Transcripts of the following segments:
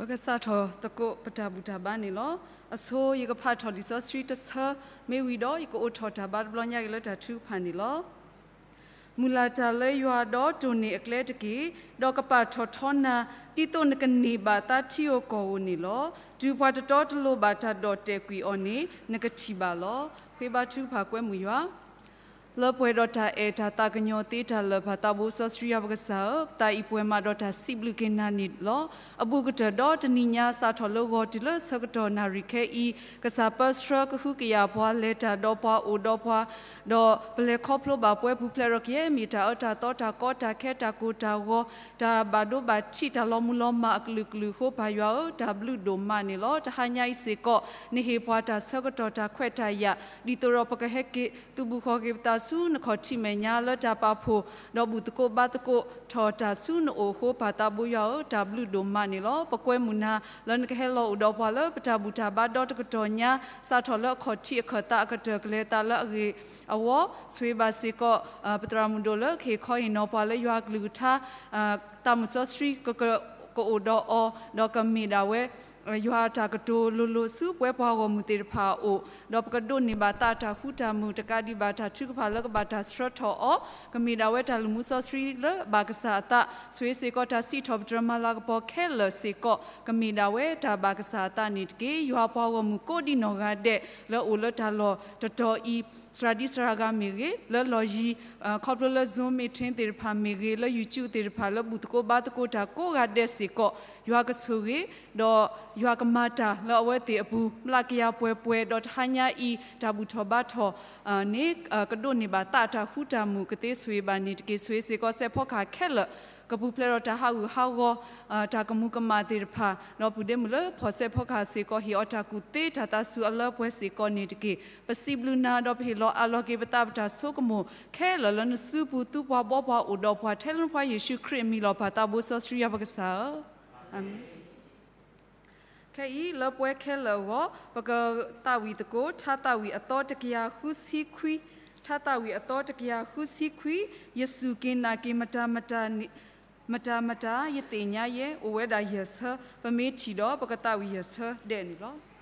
ပကစးထီၣ်သကိးပတၢ်ဘူၣ်တၢ်ဘါန့ၣ်လီၤ. အဆိ ယကဖးထီၣ်လံာ်စီဆှံတဆၢ မ့ၢ်ဝံၤဒီး ယကအိၣ်ထီၣ်တၢ်ဘါတဘျီညါက့ၤလၢတၢ်ထုကဖၣ်န့ၣ်လီၤ. မုၢ်လၢ်တၢ်လၢယွၤဒီးတိၢ်န့ၢ်အကျဲတက့ၢ်, ဒီးကပာ်ထီၣ်ထီနၤ, ဒ်သိးနကန့ၢ်ဘၣ်သါထံဧိၤကီၢ်ဧိၤန့ၣ်လီၤ. တုၤပှၤတတီတလိၤဘၣ်တၢ်ဒီၣ်တဲာ်ကွံာ်အီၤန့ၣ် နကထံၣ်ဘၣ်လီၤ. ဃ့ဘါထုကဖၣ်ကွဲမုာ်ယွၤ လၢပှဲၤဒီးတၢ်အဲၣ်တၢ်သးကညီၤသ့တၢ်လၢာ် ပၢ်သးဘိစီဆှံယွၤပကစၢ်ဧၢ, ပသးအံၤပှဲၤမးဒီးတၢ်စံးဘျုးက့ၤနၤန့ၣ်လီၤ. အဘူးကတၢၢ်ဒီးတနံၤညါ စးထီၣ်လၢဂီၤတုၤလၢဆၢကတီၢ်နၣ်ရံၣ်ခဲအံၤ ကစၢ်ပၢဆှၢကဟုကယာ်ပှၤ လဲၤတၢ်ဒီးပှၤ အိၣ်ဒီးပှၤ ဒီးပလဲၤခီဖျိဘၣ်ပှဲၤပူၤဖျဲးဒီးကယဲၢ် မ့ၢ်တၢ်အၢတၢ်သီတၢ်ကီတၢ်ခဲတၢ်ကိၢ်တၢ်ဂီၤ တၢ်ဘၣ်ဒိဘၣ်ထံးတၢ်လီၤမုၢ်လီၤမၢ်အကလုာ်ကလုာ်အဃိ ပၢ်ယွၤဧၢ တၢ်ဘျုးဒိၣ်မးန့ၣ်လီၤ. တဟါညါအံၤစ့ၢ်ကီး နဟ့ၣ်ပှၤတၢ်ဆၢကတီၢ်တၢ်ခွဲးတၢ်ယာ် ဒ်သိးဒီးပကဟဲက့ၤသုးဘူးဃီၤက့ၤပသးဆူနခီၣ်ထံးမဲာ်ညါ လၢတၢ်ပာ်ဖှိၣ် ဒီးဘူၣ်သကိးဘါသကိးထီၣ်တၢ်ဆူနအိၣ်အဃိ ပၢ်သးဘိယွၤဧၢ တၢ်ဘျုးဒိၣ်မးန့ၣ်လီၤ. ပကွဲမုာ်နၤ လၢနကဟဲလီၤအိၣ်ဒီးပှၤလၢပတၢ်ဘူၣ်တၢ်ဘါဒီတကတီၢ်ညါ စးထီၣ်လၢအခီၣ်ထံးအခၢၣ်သးအကတၢၢ် ကလဲၤသးလၢအဂ့ၢ်အဝီ ဆိၣ်ဂ့ၤဘၣ်စ့ၢ်ကီး ပသရၣ်မုၣ်ဒိၣ်လၢကဟ့ၣ်ခီဟ့ၣ်နီၤပှၤလၢယွၤအကလုၢ်ကထါ သးမုၢ်စီဆှံ ကအိၣ်ဒီးအီၤ ဒီးကမ့ၢ်ဒၣ်ဝဲ ယွၤအတၢ်ကတိၤလိၤလိၤဆူပဝဲပှၤဂီၢ်မုၢ်သ့ၣ်တဖၣ်အအိၣ် ဒီးပကဒိးန့ၢ်ဘၣ်သးတၢ်ဃူတၢ်မုာ် တကးဒံးဘၣ်တၢ်ထုကဖၣ်လၢကဘၣ်တၢ်ဆှၢထီၣ်အီၤ ကမ့ၢ်ဒၣ်ဝဲတၢ်လုၢ်မူစီဆှံလၢဘၣ်ကစၢ်အသး ဆိၣ်ဂ့ၤစ့ၢ်ကီးတၢ်စံးထီၣ်ပတြၢၤမၤလၤကပီၤခဲလၢာ်စ့ၢ်ကီး ကမ့ၢ်ဒၣ်ဝဲတၢ်ဘၣ်ကစၢ်အသးန့ၣ်တက့ၢ်. ယွၤပှၤဂီၢ်မုၢ်ကိးဒံနီၢ်ဂၤဒဲး လၢအိၣ်လၢတၢ်လီၢ်တတီၤအံၤ သရၣ်ဒံသရၣ်ဂၤမ့ၢ်ဂ့ၤ လၢလီၢ်ယံၤ ခီဖျိလၢ Zoom meeting သ့ၣ်တဖၣ်မ့ၢ်ဂ့ၤ လၢ YouTube သ့ၣ်တဖၣ် လၢဘူၣ်သကိးဘါသကိးတၢ်ကိးဂၤဒဲးစ့ၢ်ကီး ယွၤကဆိၣ်ဂ့ၤ ဒီးယွၤကမၤတၢ်လၢအဝဲသ့ၣ်အပူၤ မျးကယၤပှဲၤပှဲၤ ဒီးတဟါညါအံၤ တၢ်ဘူၣ်ထီၣ်ဘါထီၣ်န့ၣ် ကဒိးန့ၢ်ဘၣ်သးတၢ်ဃူတၢ်မုာ် ကသ့ဆိၣ်ဂ့ၤဘၣ်န့ၣ်တက့ၢ်. ဆိၣ်ဂ့ၤစ့ၢ်ကီးစဲးဖီကဟၣ်ခဲလၢာ် ကပူၤဖျဲးဒီးတၢ်ဟးဂူာ်ဟးဂီၤ တၢ်ကမူၤကမၣ်သ့ၣ်တဖၣ် ဒီးပုၢ်ဒ့မုၣ်လၢဖီၣ်စဲးဖီကဟၣ်စ့ၢ်ကီး ဟ့ၣ်အီၤတၢ်ကူၣ်သ့တၢ်သးစူၤအလၢပှဲၤစ့ၢ်ကီးန့ၣ်တက့ၢ်. ပစံးဘျုးနၤ ဒီးပဟ့ၣ်လီၤအးလီၤက့ၤပသးပတၢ်ဆိကမိၣ်ခဲလၢာ်လၢနစုပူၤ သုပှၤဘှီပှၤအိၣ်ဒီးပှၤထဲလၢနဖိယ့ၣ်ၡူးခရံာ်အမံၤလီၤ. ပၢ်သးဘိစီဆှံယွၤပကစၢ်ဧၢ, အၤမ့ၣ်. ခဲအံၤ လၢပှဲၤခဲလၢာ်အဂီၢ် ပကသးဝံၣ်သကိး ထါသးဝံၣ်အသီတကယၤဃုဆံခွံ, ထါသးဝံၣ်အသီတကယၤဃုဆံခွံ, ယစူၢ်က့ၤနာ်က့ၤမတၤမတၤန့ၣ်, မတၤမတၤ ယသ့ၣ်ညါယဲ အိၣ်ဝဲဒၣ်ယဲၢ်ဆၢ, ပမ့ၢ်ထံၣ်ဒီး ပကသးဝံၣ်ယဲၢ်ဆၢဒဲးန့ၣ်လီၤ.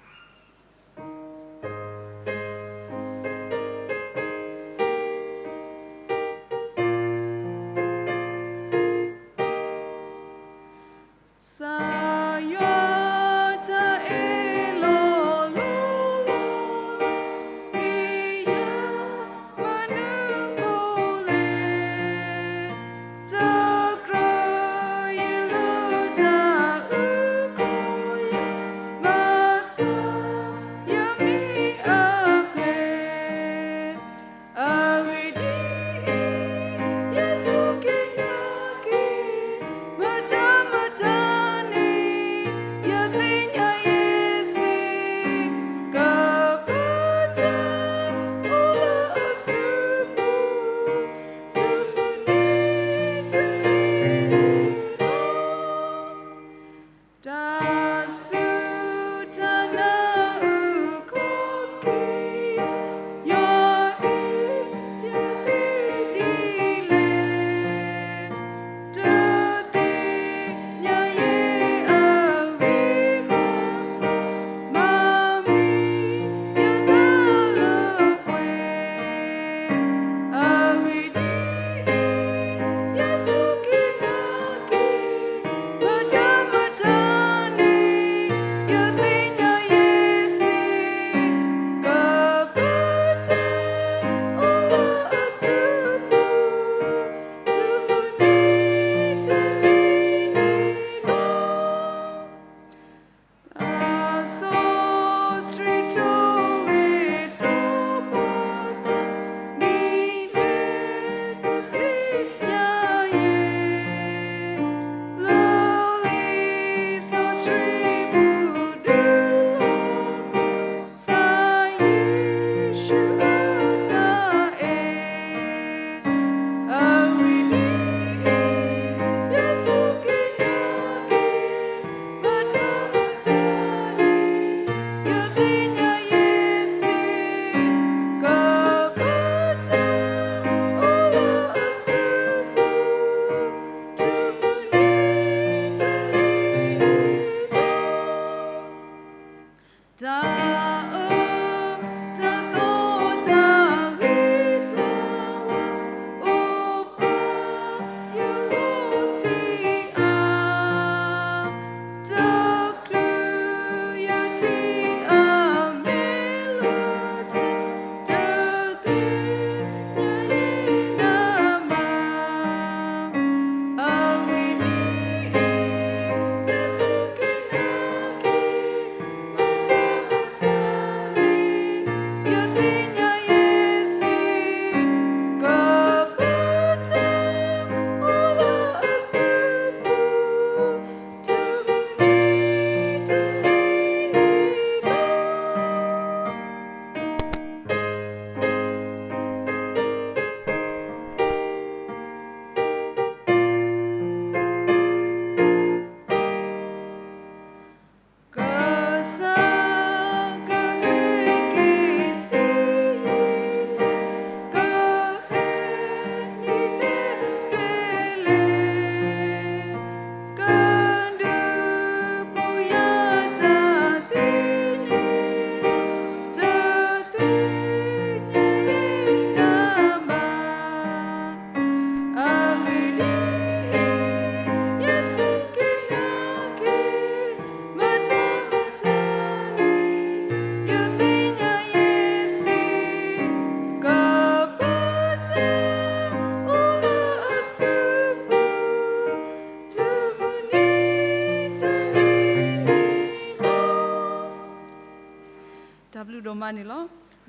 န့ၣ်လီၤ.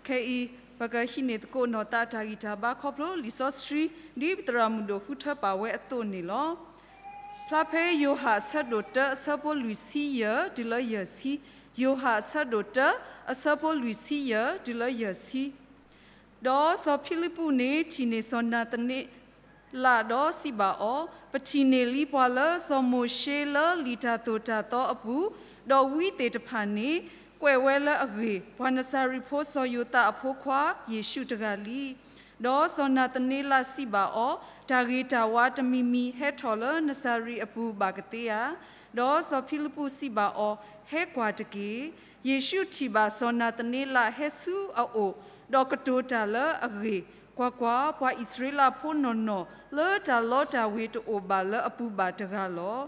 ခဲအံၤ ပကဟံးန့ၢ်သကိးနီၢ်သးတၢ်ဂံၢ်တၢ်ဘါခီဖျိလံာ်စီဆှံ ဒ်ပသရၣ်မုၣ်ဒိၣ်ဃုထၢပာ်ဝဲအသိးန့ၣ်လီၤ. ဖျါဖဲယိၤဟၣ်အဆၢဒိၣ်တၢ အဆၢဖိလွံၢ်ဆံယဲၢ်တုၤလၢယဲၢ်ဆံ, ယိၤဟၣ်အဆၢဒိၣ်တၢ အဆၢဖိလွံၢ်ဆံယဲၢ်တုၤလၢယဲၢ်ဆံ. ဒီးစီၤဖံလံပူးန့ၣ် ထံၣ်န့ၢ်စီၤနၤသန့လးဒီးစံးဘၣ်အီၤ, ပထံၣ်န့ၢ်လံပှၤလၢစီၤမိၤၡ့လၢလံာ်တၢ်သိၣ်တၢ်သီအပူၤ, ဒီးဝံသ့ၣ်တဖၣ်န့ၣ် ကွဲးဝဲလၢအဂ့ၢ်, ပှၤနစၤရ့းဖိစီၤယိၤသးအဖိခွါ ယ့ၣ်ၡူးတဂၤလံ. ဒီးစီၤနၤသန့လးစံးဘၣ်အီၤ, တၢ်ဂ့ၤတၢ်ဝါတမံၤမံၤဟဲထီၣ်လၢနစၤရ့းအပူၤဘၣ်ကသ့ဧါ. ဒီးစီၤဖံလံပူးစံးဘၣ်အီၤ, ဟဲကွၢ်တက့ၢ်. ယ့ၣ်ၡူးထံၣ်ဘၣ်စီၤနၤသန့လးဟဲဆူအအိၣ်, ဒီးကတိၤတၢ်လၢအဂ့ၢ်, ကွၢ်ကွၢ်, ပှၤအံၣ်စရ့လးဖိနီၢ်နီၢ် လၢတၢ်လီတၢ်ဝ့ၤတအိၣ်ဘၣ်လၢအပူၤဘၣ်တဂၤလီၤ.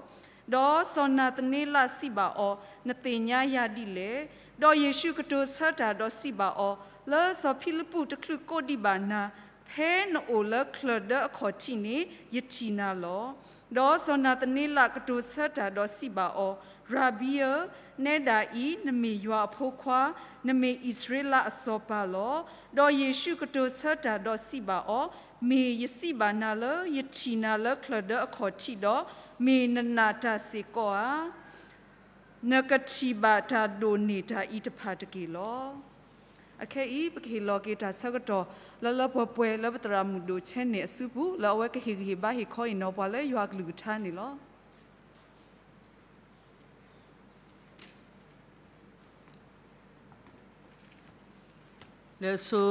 ဒီးစီၤနၤသန့လးစံးဘၣ်အီၤ, နသ့ၣ်ညါယၤဒ်လဲၣ်. ဒီးယ့ၣ်ၡူးကတိၤဆၢတၢ်ဒီးစံးဘၣ်အီၤ, လၢစီၤဖံလံပူးတချုးကိးဒံးဘၣ်နၤ, ဖဲနအိၣ်လၢချၢၣ်ဒၢအခီၣ်ထံးန့ၣ် ယထံၣ်နၤလီၤ. ဒီးစီၤနၤသန့လးကတိၤဆၢတၢ်ဒီးစံးဘၣ်အီၤ, ရၤဘံဧၢ, နဲဒၣ်အံၤ နမ့ၢ်ယွၤအဖိခွါ, နမ့ၢ်အံၣ်စရ့လးအစီၤပၤလီၤ. ဒီးယ့ၣ်ၡူးကတိၤဆၢတၢ်ဒီးစံးဘၣ်အီၤ, မ့ၢ်ယစံးဘၣ်နၤလၢ ယထံၣ်နၤလၢချၢၣ်ဒၢအခီၣ်ထံးဒီး, မ့ၢ်နနာ်တၢ်စ့ၢ်ကီးဧါ. နကထံၣ်ဘၣ်တၢ်ဒိၣ်န့ၢ်တၢ်အံၤတဖၣ်တက့ၢ်လီၤ. အခဲအံၤ ပကဟ့ၣ်လီၤက့ၤတၢ်ဆၢကတီၢ် လၢလၢပှဲၤပှဲၤလၢပသရၣ်မုၣ်ဒိၣ် Chan န့ၣ်အစုပူၤ လၢအဝဲကဟ့ၣ်ဂံၢ်ဟ့ၣ်ဘါဟ့ၣ်ခီအံၤနီၤပှၤလၢယွၤအကလုၢ်ကထါန့ၣ်လီၤ. လၢအဆိ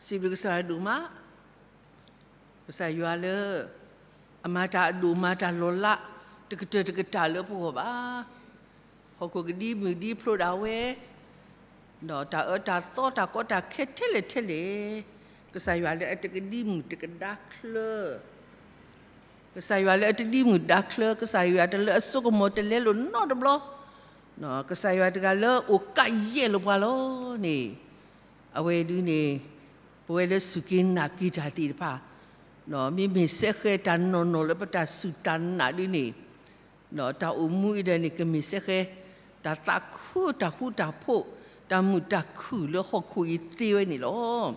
စံးဘျုးကစၢ်ယွၤဒိၣ်မး, ကစၢ်ယွၤလၢ အမၤတၢ်အဒိၣ်မၤတၢ်လီၤလး တကတၢၢ်တကတၢၢ်လၢပဂီၢ်ဘၣ်. ဟီၣ်ခိၣ်ကဒံမုၢ်ဒံဖျိဒၣ်ဝဲ, ဒီးတၢ်အၢတၢ်သီတၢ်ကီတၢ်ခဲထဲလဲၣ်ထဲလဲၣ်, ကစၢ်ယွၤလၢအတကဒံမုၢ်တကဒါချၢ ကစၢ်ယွၤလၢအတဒံမုၢ်ဒါချၢ, ကစၢ်ယွၤတလၢအစိကမီၤတလဲလိာ်နီတဘျီ, ကစၢ်ယွၤတဂၤလၢအိၣ်ကးယဲၢ်လိာ်ပှၤလီၤန့ၣ်, အဝဲဒုန့ၣ် ပဝဲလၢစူၢ်က့ၤနာ်က့ၤတၢ်သ့ၣ်တဖၣ်, မ့မ့ၢ်စဲဃဲၤတၢ်နီၢ်နီၢ်လၢပတၢ်စူၢ်တၢ်နာ်ဒုန့ၣ်, တၢ်အိၣ်မူအံၤဒီးန့ၣ် ကမ့ၢ်စဲဃဲၤ တၢ်သးခုတၢ်ဃူတၢ်ဖိး, တၢ်မုာ်တၢ်ခုၣ်လၢဟီၣ်ခိၣ်အံၤသ့ဝဲန့ၣ်လီၤ.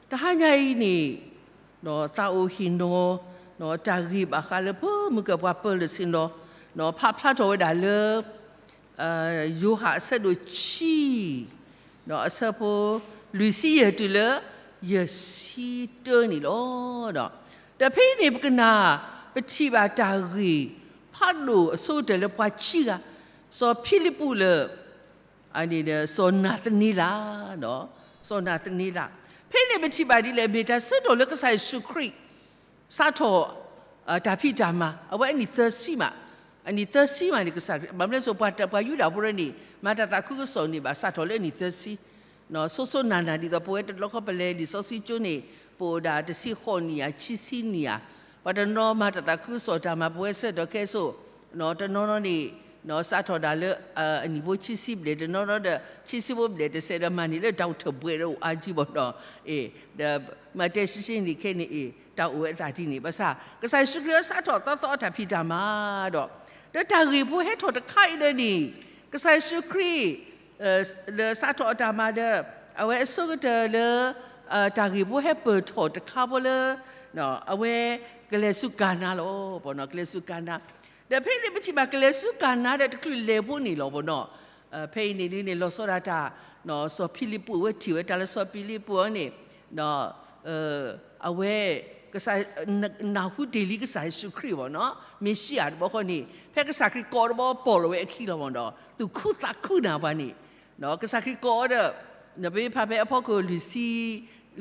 တဟါညါအံၤန့ၣ် သးအိၣ်ဟ့ၣ်နီၤ တၢ်ဂ့ၢ်ဘၣ်ဃးလၢပမုၢ်ကၢၢ်ပှၤပၢၤလၢဆ့ၣ်နီၤ, ဖးဖျါထီၣ်ဝဲဒၣ်လၢ ယိၤဟၣ်အဆၢဒိၣ်ခံ အဆၢဖိ လွံၢ်ဆံယဲၢ်တုၤလၢ ယဲၢ်ဆံတၢန့ၣ်လီၤ. ဒီးဖဲအံၤန့ၣ် ပကနၣ် ပထံၣ်ဘၣ်တၢ်ဂ့ၢ်ဖးဒိၣ်အဆိကတၢၢ်လၢပှၤခံဂၤ, စီၤဖံလံပူးလၢ စီၤနၤသနံလး, စီၤနၤသနံလး, ဖဲန့ၣ်ပထံၣ်ဘၣ်ဒ်လဲၣ်, မ့ၢ်တၢ်ဆၢကတီၢ်လၢကစၢ်ယ့ၣ်ၡူးခရံာ် စးထီၣ် တၢ်ဖံးတၢ်မၤ, အဝဲအနံၣ်သၢဆံမး, အနံၣ်သၢဆံမးန့ၣ် ကစၢ်ခရံာ်, ဘၣ်မနုၤလဲၣ်, ပှၤယူဒၤဖိန့ၣ် မၤတၢ်သးခုကစီၣ်န့ၣ် ဘၣ်စးထီၣ်လၢအနံၣ်သၢဆံ, ဆိဆိနၤနၤဒ်သိး ပဝဲတဘျီဃီပလဲၤလံာ်စီဆှံကၠိန့ၣ် ပအိၣ်ဒၣ်တဆံဃိးနံၣ်ဧါ ခံဆံနံၣ်ဧါ, ပှၤတနီၤမၤတၢ်သးခုကစီၣ်တၢ်မၤ ပဝဲဆၢထၢၣ်ခဲစိ တနီၤနီၤန့ၣ် စးထီၣ်ဒၣ်လၢ အနံၣ်ဖိခံဆံဘျဲၣ်, တနီၤနီၤဒီး ခံဆံဖိဘျဲၣ်တစဲးဒီး မၤန့ၢ်လၢတၢ်အိၣ်ထၢၣ်ဘှဲးဒီးအိၣ်အါကံဘၣ်ဒီး, ဒီးမၤတဲဆံဆံန့ၣ်ခဲန့ၣ်အံၤ တၢ်အိၣ်ဝဲအသးဒ်န့ၣ်, ဘၣ်ဆၣ် ကစၢ်ယ့ၣ်ၡူးခရံာ်စးထီၣ်သီသီအတၢ်ဖံးတၢ်မၤဒီး, ဒီးတၢ်ဂ့ၢ်ဖိဟဲထီၣ်တခါအံၤဒီးန့ၣ်, ကစၢ်ယ့ၣ်ၡူးခရံာ် လၢစးထီၣ်အတၢ်မၤဒီး အဝဲအဆိကတၢၢ်လၢ တၢ်ဂ့ၢ်ဖိဟဲပၢၢ်ထီၣ်တခါဖိလၢ အဝဲကလဲၤဆူကၤနါလီၤ, ကလဲၤဆူကၤနါ, ဒီးဖဲအံၤန့ၣ် ပထံၣ်ဘၣ်ကလဲၤဆူကၤနါဒီးတချုးလဲၤဖိန့ၣ်လီၤ. ဖဲအံၤန့ၣ်ဒ်န့ၣ် လီၤဆီဒၣ်တၢ် စီၤဖံလံပူး အဝဲထံၣ်ဝဲတၢ်လၢစီၤဖံလံပူးအီၤန့ၣ်, အဝဲ ကစၢ် နၢ်ဟူတ့ၢ်လံကစၢ်ယ့ၣ်ၡူးခရံာ်ဘၣ်နီၤ, မ့ၣ်ၡံအၤတဘျီဃီန့ၣ် ဖဲကစၢ်ခရံာ်ကိးအီၤတဘျီ ပိာ်လီၤဝဲအခံလီၤဘၣ်ဒီး သူၣ်ခုသးခုနၢ်ပှၤန့ၣ်, ကစၢ်ခရံာ်ကိးအီၤဒီး နပဖးဖဲအဖီခိၣ်လွံၢ်ဆံ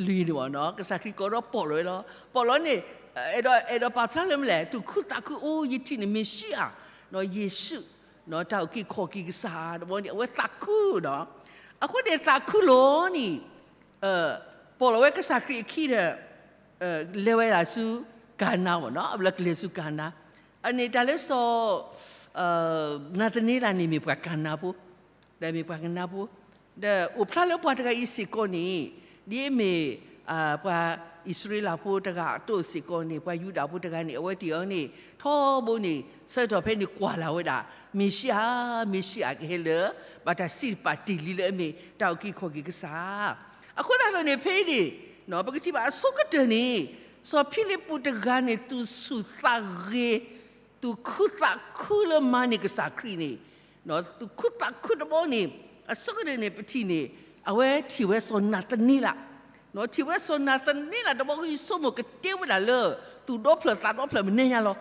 လွံၢ်န့ၣ်ဘၣ်နီၤ, ကစၢ်ခရံာ်ကိးဒီးပိာ်လီၤဝဲလီၤ. ပိာ်လီၤန့ၣ် အဲၣ်ဒိး အဲၣ်ဒိးပာ်ဖျါလၢမနုၤလဲၣ်, သူၣ်ခုသးခု အိ ယထံၣ်န့ၣ်မ့ၣ်ၡံအၤ, ယ့ၣ်ၡူး တၢ်အုၣ်က့ၤခီၣ်က့ၤကစၢ်တဘျီန့ၣ် အဝဲသးခုဒီး, အဃိန့ၣ်သးခုလီၤန့ၣ် ပိာ်လီၤဝဲကစၢ်ခရံာ်အခံဒီး လဲၤဝဲဒၣ်ဆူကၤနါဘၣ်နီၤ, အဘျီကလဲၤဆူကၤနါ, အန့ၣ်တၢ်လၢစီၤ နၤသနံလးန့ၣ်မ့ၢ်ပှၤကၤနါဖိ, ဒီးမ့ၢ်ပှၤကၤနါဖိ, ဒီးအိၣ်ဖျါလၢပှၤတဂၤအံၤစ့ၢ်ကီးန့ၣ် ဒ်အမ့ၢ် ပှၤ အံၣ်စရ့လးဖိတဂၤအသိးစ့ၢ်ကီးန့ၣ် ပှၤယူဒၤဖိတဂၤန့ၣ် အဝဲသ့ၣ်အီၤန့ၣ် ထီဘိန့ၣ် ဆၢကတီၢ်ဖဲန့ၣ်ကွၢ်လၢ်ဝဲဒၣ် မ့ၤၡံအၤ, မ့ၤၡံအၤကဟဲလၢ ဘၣ်တၢ်စံးတပာ်တ့ၢ်လံလၢအမ့ၢ်တၢ်အုၣ်က့ၤခီၣ်က့ၤကစၢ်. အဃိသတးဒီးန့ၣ် ဖဲအံၤန့ၣ် ပကထံၣ်ဘၣ်အဆိကတၢၢ်န့ၣ် စီၤဖံလံးပူးတဂၤန့ၣ် သူၣ်ဆူၣ်သးဂဲၤ သူၣ်ခုသးခုလၢမၤန့ၢ်ကစၢ်ခရံာ်န့ၣ်, သူၣ်ခုသးခုတဘျီန့ၣ် အဆိကတၢၢ်န့ၣ် ပထံၣ်န့ၣ် အဝဲထံၣ်ဝဲစီၤနၤသနံလး, ထံၣ်ဝဲစီၤနၤသနံလးတဘျီ ယဆိကမိၣ်ကတဲဝဲဒၣ်လၢ သူၣ်ဒီဖျၢၣ်သးဒီဖျၢၣ်မနုၤညါလီၤ.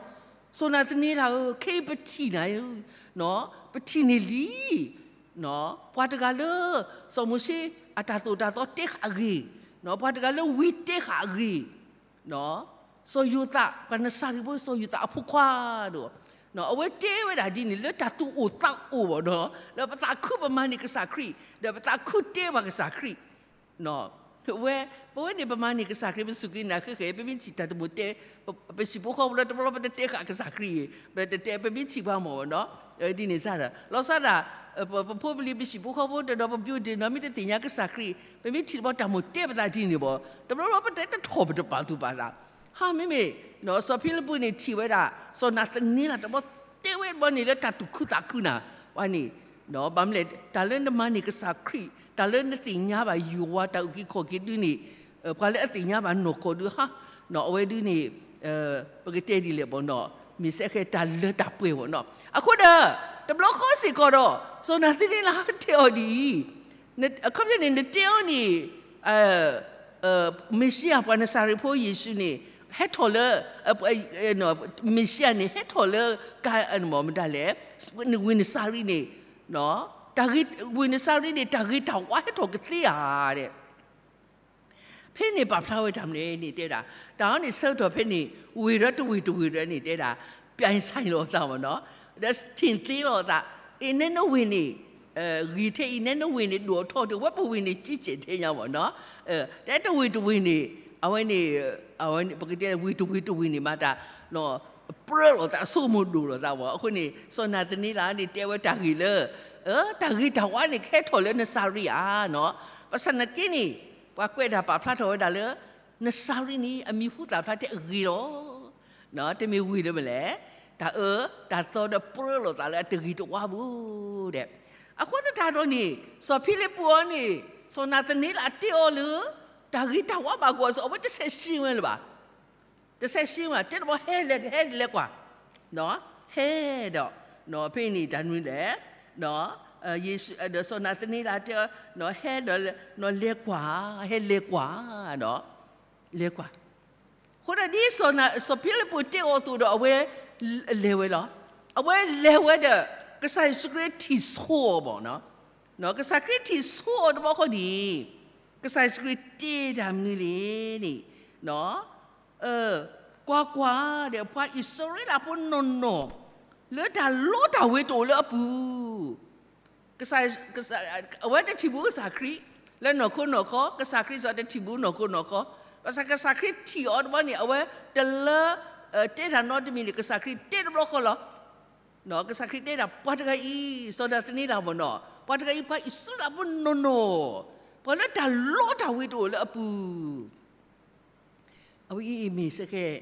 စီၤနၤသနံလးဧၢ, ခဲအံၤပထံၣ်နၤ, ပထံၣ်န့ၢ်လံ ပှၤတဂၤလၢ စီၤမိၤၡ့အတၢ်သိၣ်တၢ်သီတဲဃာ်အဂ့ၢ်, ပှၤတဂၤလၢဝံတဲဃာ်အဂ့ၢ်, စီၤယိၤသး ပှၤနစၤရ့းဖိ စီၤယိၤသးအဖိခွါဒီး အဝဲတဲဝဲဒၣ်ဒ်န့ၣ် လၢတၢ်သူၣ်အိၣ်သးအိၣ်ဘၣ်ဒီး လၢပသးခုပမၤန့ၢ်ကစၢ်ခရံာ် ဒီးပသးခုတဲဘၣ်ကစၢ်ခရံာ် ဝဲ ပဝဲန့ၣ်ပမၤန့ၢ်ကစၢ်ခရံာ် ပစူၢ်က့ၤနာ်ဃဲဃဲ ပမ့ၢ်ထံၣ်တၢ်တမိၣ်တဲ ပဟံၣ်ဖိဃီဖိလၢတဘျီဘျီပတတဲဃာ်ကစၢ်ခရံာ်အံၤ ပတတဲ ပမ့ၢ်ထံၣ်ပှၤမ့ၢ်ဘၣ်နီၤ ဒ်န့ၣ်စ့ၢ်ဒီး လီၤစ့ၢ်ဒီး ပဖိပလံၤပဟံၣ်ဖိဃီဖိတဒီးပဘျီဒ့နီၤ မ့ၢ်တသ့ၣ်ညါကစၢ်ခရံာ် ပမ့ၢ်ထံၣ်တဘျီတၢ်မိၣ်တဲပသးဒ်န့ၣ်ဘၣ် တဘျီဘျီပတဲတထီၣ်ပတပာ်သူၣ်ပာ်သး ဟါ မ့မ့ၢ် စီၤဖံလံးပူးန့ၣ်ထံၣ်ဝဲဒၣ် စီၤနၤသနံလးတဘျီတဲဝဲတဘျီန့ၣ်လၢတၢ်သူၣ်ခုသးခုနၤ ဝဲန့ၣ် ဘၣ်မနုၤလဲၣ် တၢ်လၢနမၤန့ၢ်ကစၢ်ခရံာ် တၢ်လၢနသ့ၣ်ညါဘၣ်ယွၤတၢ်အုၣ်က့ၤခီၣ်က့ၤဒုန့ၣ် ပှၤလၢအသ့ၣ်ညါဘၣ်နီၢ်ကီၢ်ဒုဟါ အဝဲဒုန့ၣ် ပကတဲဒ်လဲၣ်ဘၣ်နီၤ မ့ၢ်စ့ၢ်ကီးတၢ်လၢတၢ်ပှဲၤဘၣ်နီၤ အဃိဒီး တဘျီဃီစ့ၢ်ကီးဒီး စီၤနၤသနံလးတဲအီၤဒ်အံၤ အခီပညီန့ၣ် နတဲအီၤန့ၣ် မ့ၣ်ၡံအၤ ပှၤနစၤရ့းဖိယ့ၣ်ၡူးန့ၣ် ဟဲထီၣ်လၢ မ့ၣ်ၡံအၤန့ၣ် ဟဲထီၣ်လၢ ကမတၤလဲၣ် ဝ့ၢ်နစၤရ့းန့ၣ် ဝ့ၢ်နစၤရ့းန့ၣ် တၢ်ဂ့ၤတၢ်ဝါဟဲထီၣ်ကသ့ဧါ တဲ ဖဲန့ၣ်ပာ်ဖျါဝဲတၢ်မနုၤန့ၣ်တဲဒၣ် တၢ်အီၤန့ၣ်ဆၢကတီၢ်ဖဲန့ၣ် ဝ့ၢ်ဒီးတဝ့ၢ်တဝ့ၢ်ဒီးန့ၣ်တဲဒၣ် ပြိုင်ဆိုင်လိာ်အသးမ့ၢ်နီၤ ဒီးထံၣ်သ့လိာ်အသး အ့ နဲနဝ့ၢ်န့ၣ် ဂ့ၤထဲအံၤ နဲနဝ့ၢ်န့ၣ်ဒိၣ်အထီတဲဝဲ ပဝ့ၢ်န့ၣ်ကံကဲးထဲညါမ့ၢ်နီၤ တဲတဝ့ၢ်တဝ့ၢ်န့ၣ် အဝဲန့ၣ် ပကတဲဝ့ၢ်တဝ့ၢ်တဝ့ၢ်န့ၣ်မၤတၢ် ပြၢလိာ်သး ဆိကမိၣ်ဒိၣ်လိာ်သးဝဲ အဃိန့ၣ် စီၤနၤသနံလးန့ၣ်တဲဝဲတၢ်ဂ့ၢ်လၢ တၢ်ဂ့ၤတၢ်ဝါန့ၣ်ကဟဲထီၣ်လၢနစၤရ့းဧါနီၤ ဘၣ်ဆၣ်သနာ်က့န့ၣ် ပှၤကွဲးတၢ်ပာ်ဖျါထီၣ်ဝဲဒၣ်လၢ နစၤရ့းန့ၣ် အမံၤဟူသၣ်ဖျါထဲအဂ့ၤလီၤ တမ့ၢ်ဝ့ၢ်လၢမနုၤလဲၣ် တၢ်အၢတၢ်သီဒီးပြၢလိာ်သးလၢအတဂ့ၤတဝါဘၣ်ဒီး အဃိသတးဒီးန့ၣ် စီၤဖံလ့းပူးအီၤန့ၣ် စီၤနၤသနံလးတဲအီၤလၢ တၢ်ဂ့ၤတၢ်ဝါဘၣ်ကီးအီၤ အဝဲတဆဲးရှင်းဝဲလၢၤဘၣ် တဆဲးရှင်းဝဲ တဲတဘျီ ဟဲလဲၤ ဟဲလဲၤကွၢ် ဟဲဒီး ဖဲန့ၣ်တၢ်မနုၤလဲၣ် ဒီးစီၤနၤသနံလးတဲအီၤ ဟဲဒီး လဲၤကွၢ် ဟဲလဲၤကွၢ် လဲၤကွၢ် အဃိဒီးဒ်စီၤဖံလ့းပူးတဲအီၤအသိးဒီး အဝဲလဲၤဝဲလီၤ. အဝဲလဲၤဝဲဒီး ကစၢ်ယ့ၣ်ၡူးခရံာ်ထံၣ်ဆိအီၤဘၣ်နီၤ. ကစၢ်ခရံာ်ထံၣ်ဆိအီၤတဘျီဃီန့ၣ် ကစၢ်ယ့ၣ်ၡူးခရံာ်တဲတၢ်မနုၤလဲၣ်န့ၣ် ကွၢ်ကွၢ်ဒီး ပှၤအံၣ်စရ့လးဖိနီၢ်နီၢ် လၢတၢ်လီတၢ်ဝ့ၤတအိၣ်လၢအပူၤ ကစၢ် အဝဲတထံၣ်ဘူးကစၢ်ခရံာ် လၢနီၢ်ခိနီၢ်ခီ, ကစၢ်ခရံာ်စ့ၢ်တထံၣ်ဘူးနီၢ်ခိနီၢ်ခီ, ဘၣ်ဆၣ်ကစၢ်ခရံာ်ထံၣ်အီၤတဘျီန့ၣ် အဝဲတလၢ တဲတၢ်နီတမံၤန့ၣ် ကစၢ်ခရံာ်တဲတဘျီဃီလီၤ. ကစၢ်ခရံာ်တဲဒၣ် ပှၤတဂၤအံၤ စီၤနၤသနံလးမ့ၢ်နီၤ, ပှၤတဂၤအံၤ ပှၤအံၣ်စရ့လးဖိနီၢ်နီၢ်, ပှၤလၢတၢ်လီတၢ်ဝ့ၤတအိၣ်လၢအပူၤ အဝဲအံၤမ့ၢ်စ့ၢ်ကီး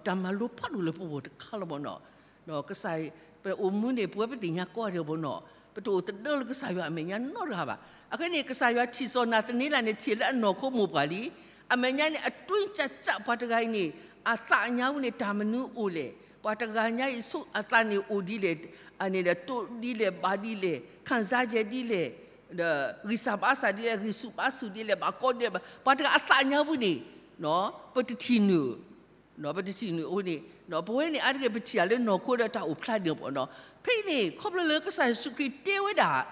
တၢ်မၤလိဖးဒိၣ်လၢပဂီၢ်တခါလီၤမ့ၢ်နီၤ. ကစၢ် ပအိၣ်မူန့ၣ် ပဝဲပသ့ၣ်ညါကိးဂၤဒဲးမ့ၢ်နီၤ, ပတအိၣ်သဒၢလၢကစၢ်ယွၤအမဲာ်ညါနီတဂၤဘၣ်. အဃိန့ၣ် ကစၢ်ယွၤထံၣ်စီၤနၤသနံလးန့ၣ် ထံၣ်လၢအနီၢ်ခိမိၢ်ပှၢ်လံ. အမဲာ်ညါန့ၣ် အတွင်းကျကျ ပှၤတဂၤအံၤန့ၣ် အသးညါပူၤန့ၣ် တၢ်မနုၤအိၣ်လဲၣ်, ပှၤတဂၤညါအံၤ အသးန့ၣ်အိၣ်ဒ်လဲၣ်, အန့ၣ်ဒီး တိၢ်ဒ်လဲၣ် ဘၣ်ဒ်လဲၣ် ခံစားချက်ဒ်လဲၣ် ဒီးဂံၢ်စၢ်ဘါစၢ်ဒ်လဲၣ်, ဂံၢ်ဆူၣ်ဘါဆူၣ်ဒ်လဲၣ်, ဘၣ်ကီဒ်လဲၣ်, ပှၤတဂၤအသးညါပူၤန့ၣ် ပတထံၣ်န့ၢ်, ပတထံၣ်န့ၢ်အဃိန့ၣ် ပဝဲန့ၣ်အါတက့ၢ် ပထံၣ်အီၤလၢနီၢ်ခိဒီးတၢ်အိၣ်ဖျါဒၣ်မ့ၢ်နီၤ. ဖဲအံၤန့ၣ် ခီဖျိလၢကစၢ်ယ့ၣ်ၡူးခရံာ်တဲဝဲဒၣ်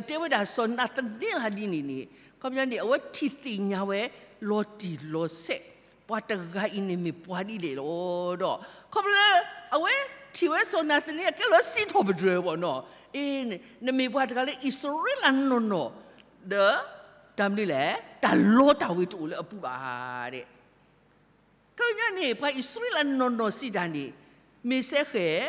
တဲဝဲဒၣ်စီၤနၤသနံလးဒ်န့ၣ်န့ၣ် ခီပညီန့ၣ် အဝဲထံၣ်သ့ၣ်ညါဝဲ လီၤတံၢ်လီၤဆဲး ပှၤတဂၤအံၤန့ၣ်မ့ၢ်ပှၤဒ်လဲၣ်လီၤ. ဒီး ခီဖျိလၢ အဝဲထံၣ်ဝဲစီၤနၤသနံလး ကဲလီၤစံးထီၣ်ပတြၢၤမ့ၢ်နီၤ, အ့ နမ့ၢ်ပှၤတဂၤလၢအံၣ်စရ့လးနီၢ်နီၢ် ဒီး တၢ်မနုၤလဲၣ် တၢ်လီတၢ်ဝ့ၤတအိၣ်လၢအပူၤဘၣ်ဒဲး ခီပညီန့ၣ် ပှၤအံၣ်စရ့လးနီၢ်နီၢ်စံးတၢ်န့ၣ် မ့ၢ်စ့ၢ်ကီး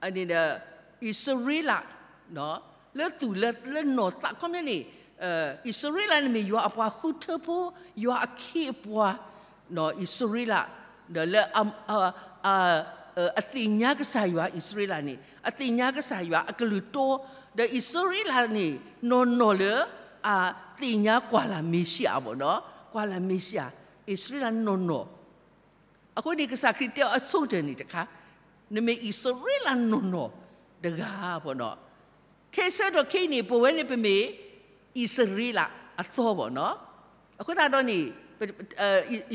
အန့ၣ်ဒီး အံၣ်စရ့လး လၢသူၣ်လၢနီၢ်သး ခီပညီန့ၣ် အံၣ်စရ့လးန့ၣ်မ့ၢ်ယွၤအပှၤဃုထၢဖိ, ယွၤအခ့အပှၤ, အံၣ်စရ့လး, ဒီးလၢ အသ့ၣ်ညါကစၢ်ယွၤအံၣ်စရ့လးန့ၣ်, အသ့ၣ်ညါကစၢ်ယွၤအကလုၢ်တီ, ဒီးအံၣ်စရ့လးန့ၣ် နီၢ်နီၢ်လၢ အသ့ၣ်ညါကွၢ်လၢ်မ့ၤၡံအၤဘၣ်နီၤ, ကွၢ်လၢ်မ့ၤၡံအၤ, အံၣ်စရ့လးနီၢ်နီၢ် အဃိန့ၣ် ကစၢ်ခရံာ်တဲအီၤအဆိကတၢၢ်န့ၣ်တခါ, နမ့ၢ်အံၣ်စရ့လးနီၢ်နီၢ်တဂၤဘၣ်နီၤ, ခဲဆၢကတီၢ်ခဲအံၤန့ၣ် ပဝဲန့ၣ်ပမ့ၢ်အံၣ်စရ့လးအသီဘၣ်နီၤ, အဃိသတးဒီးန့ၣ်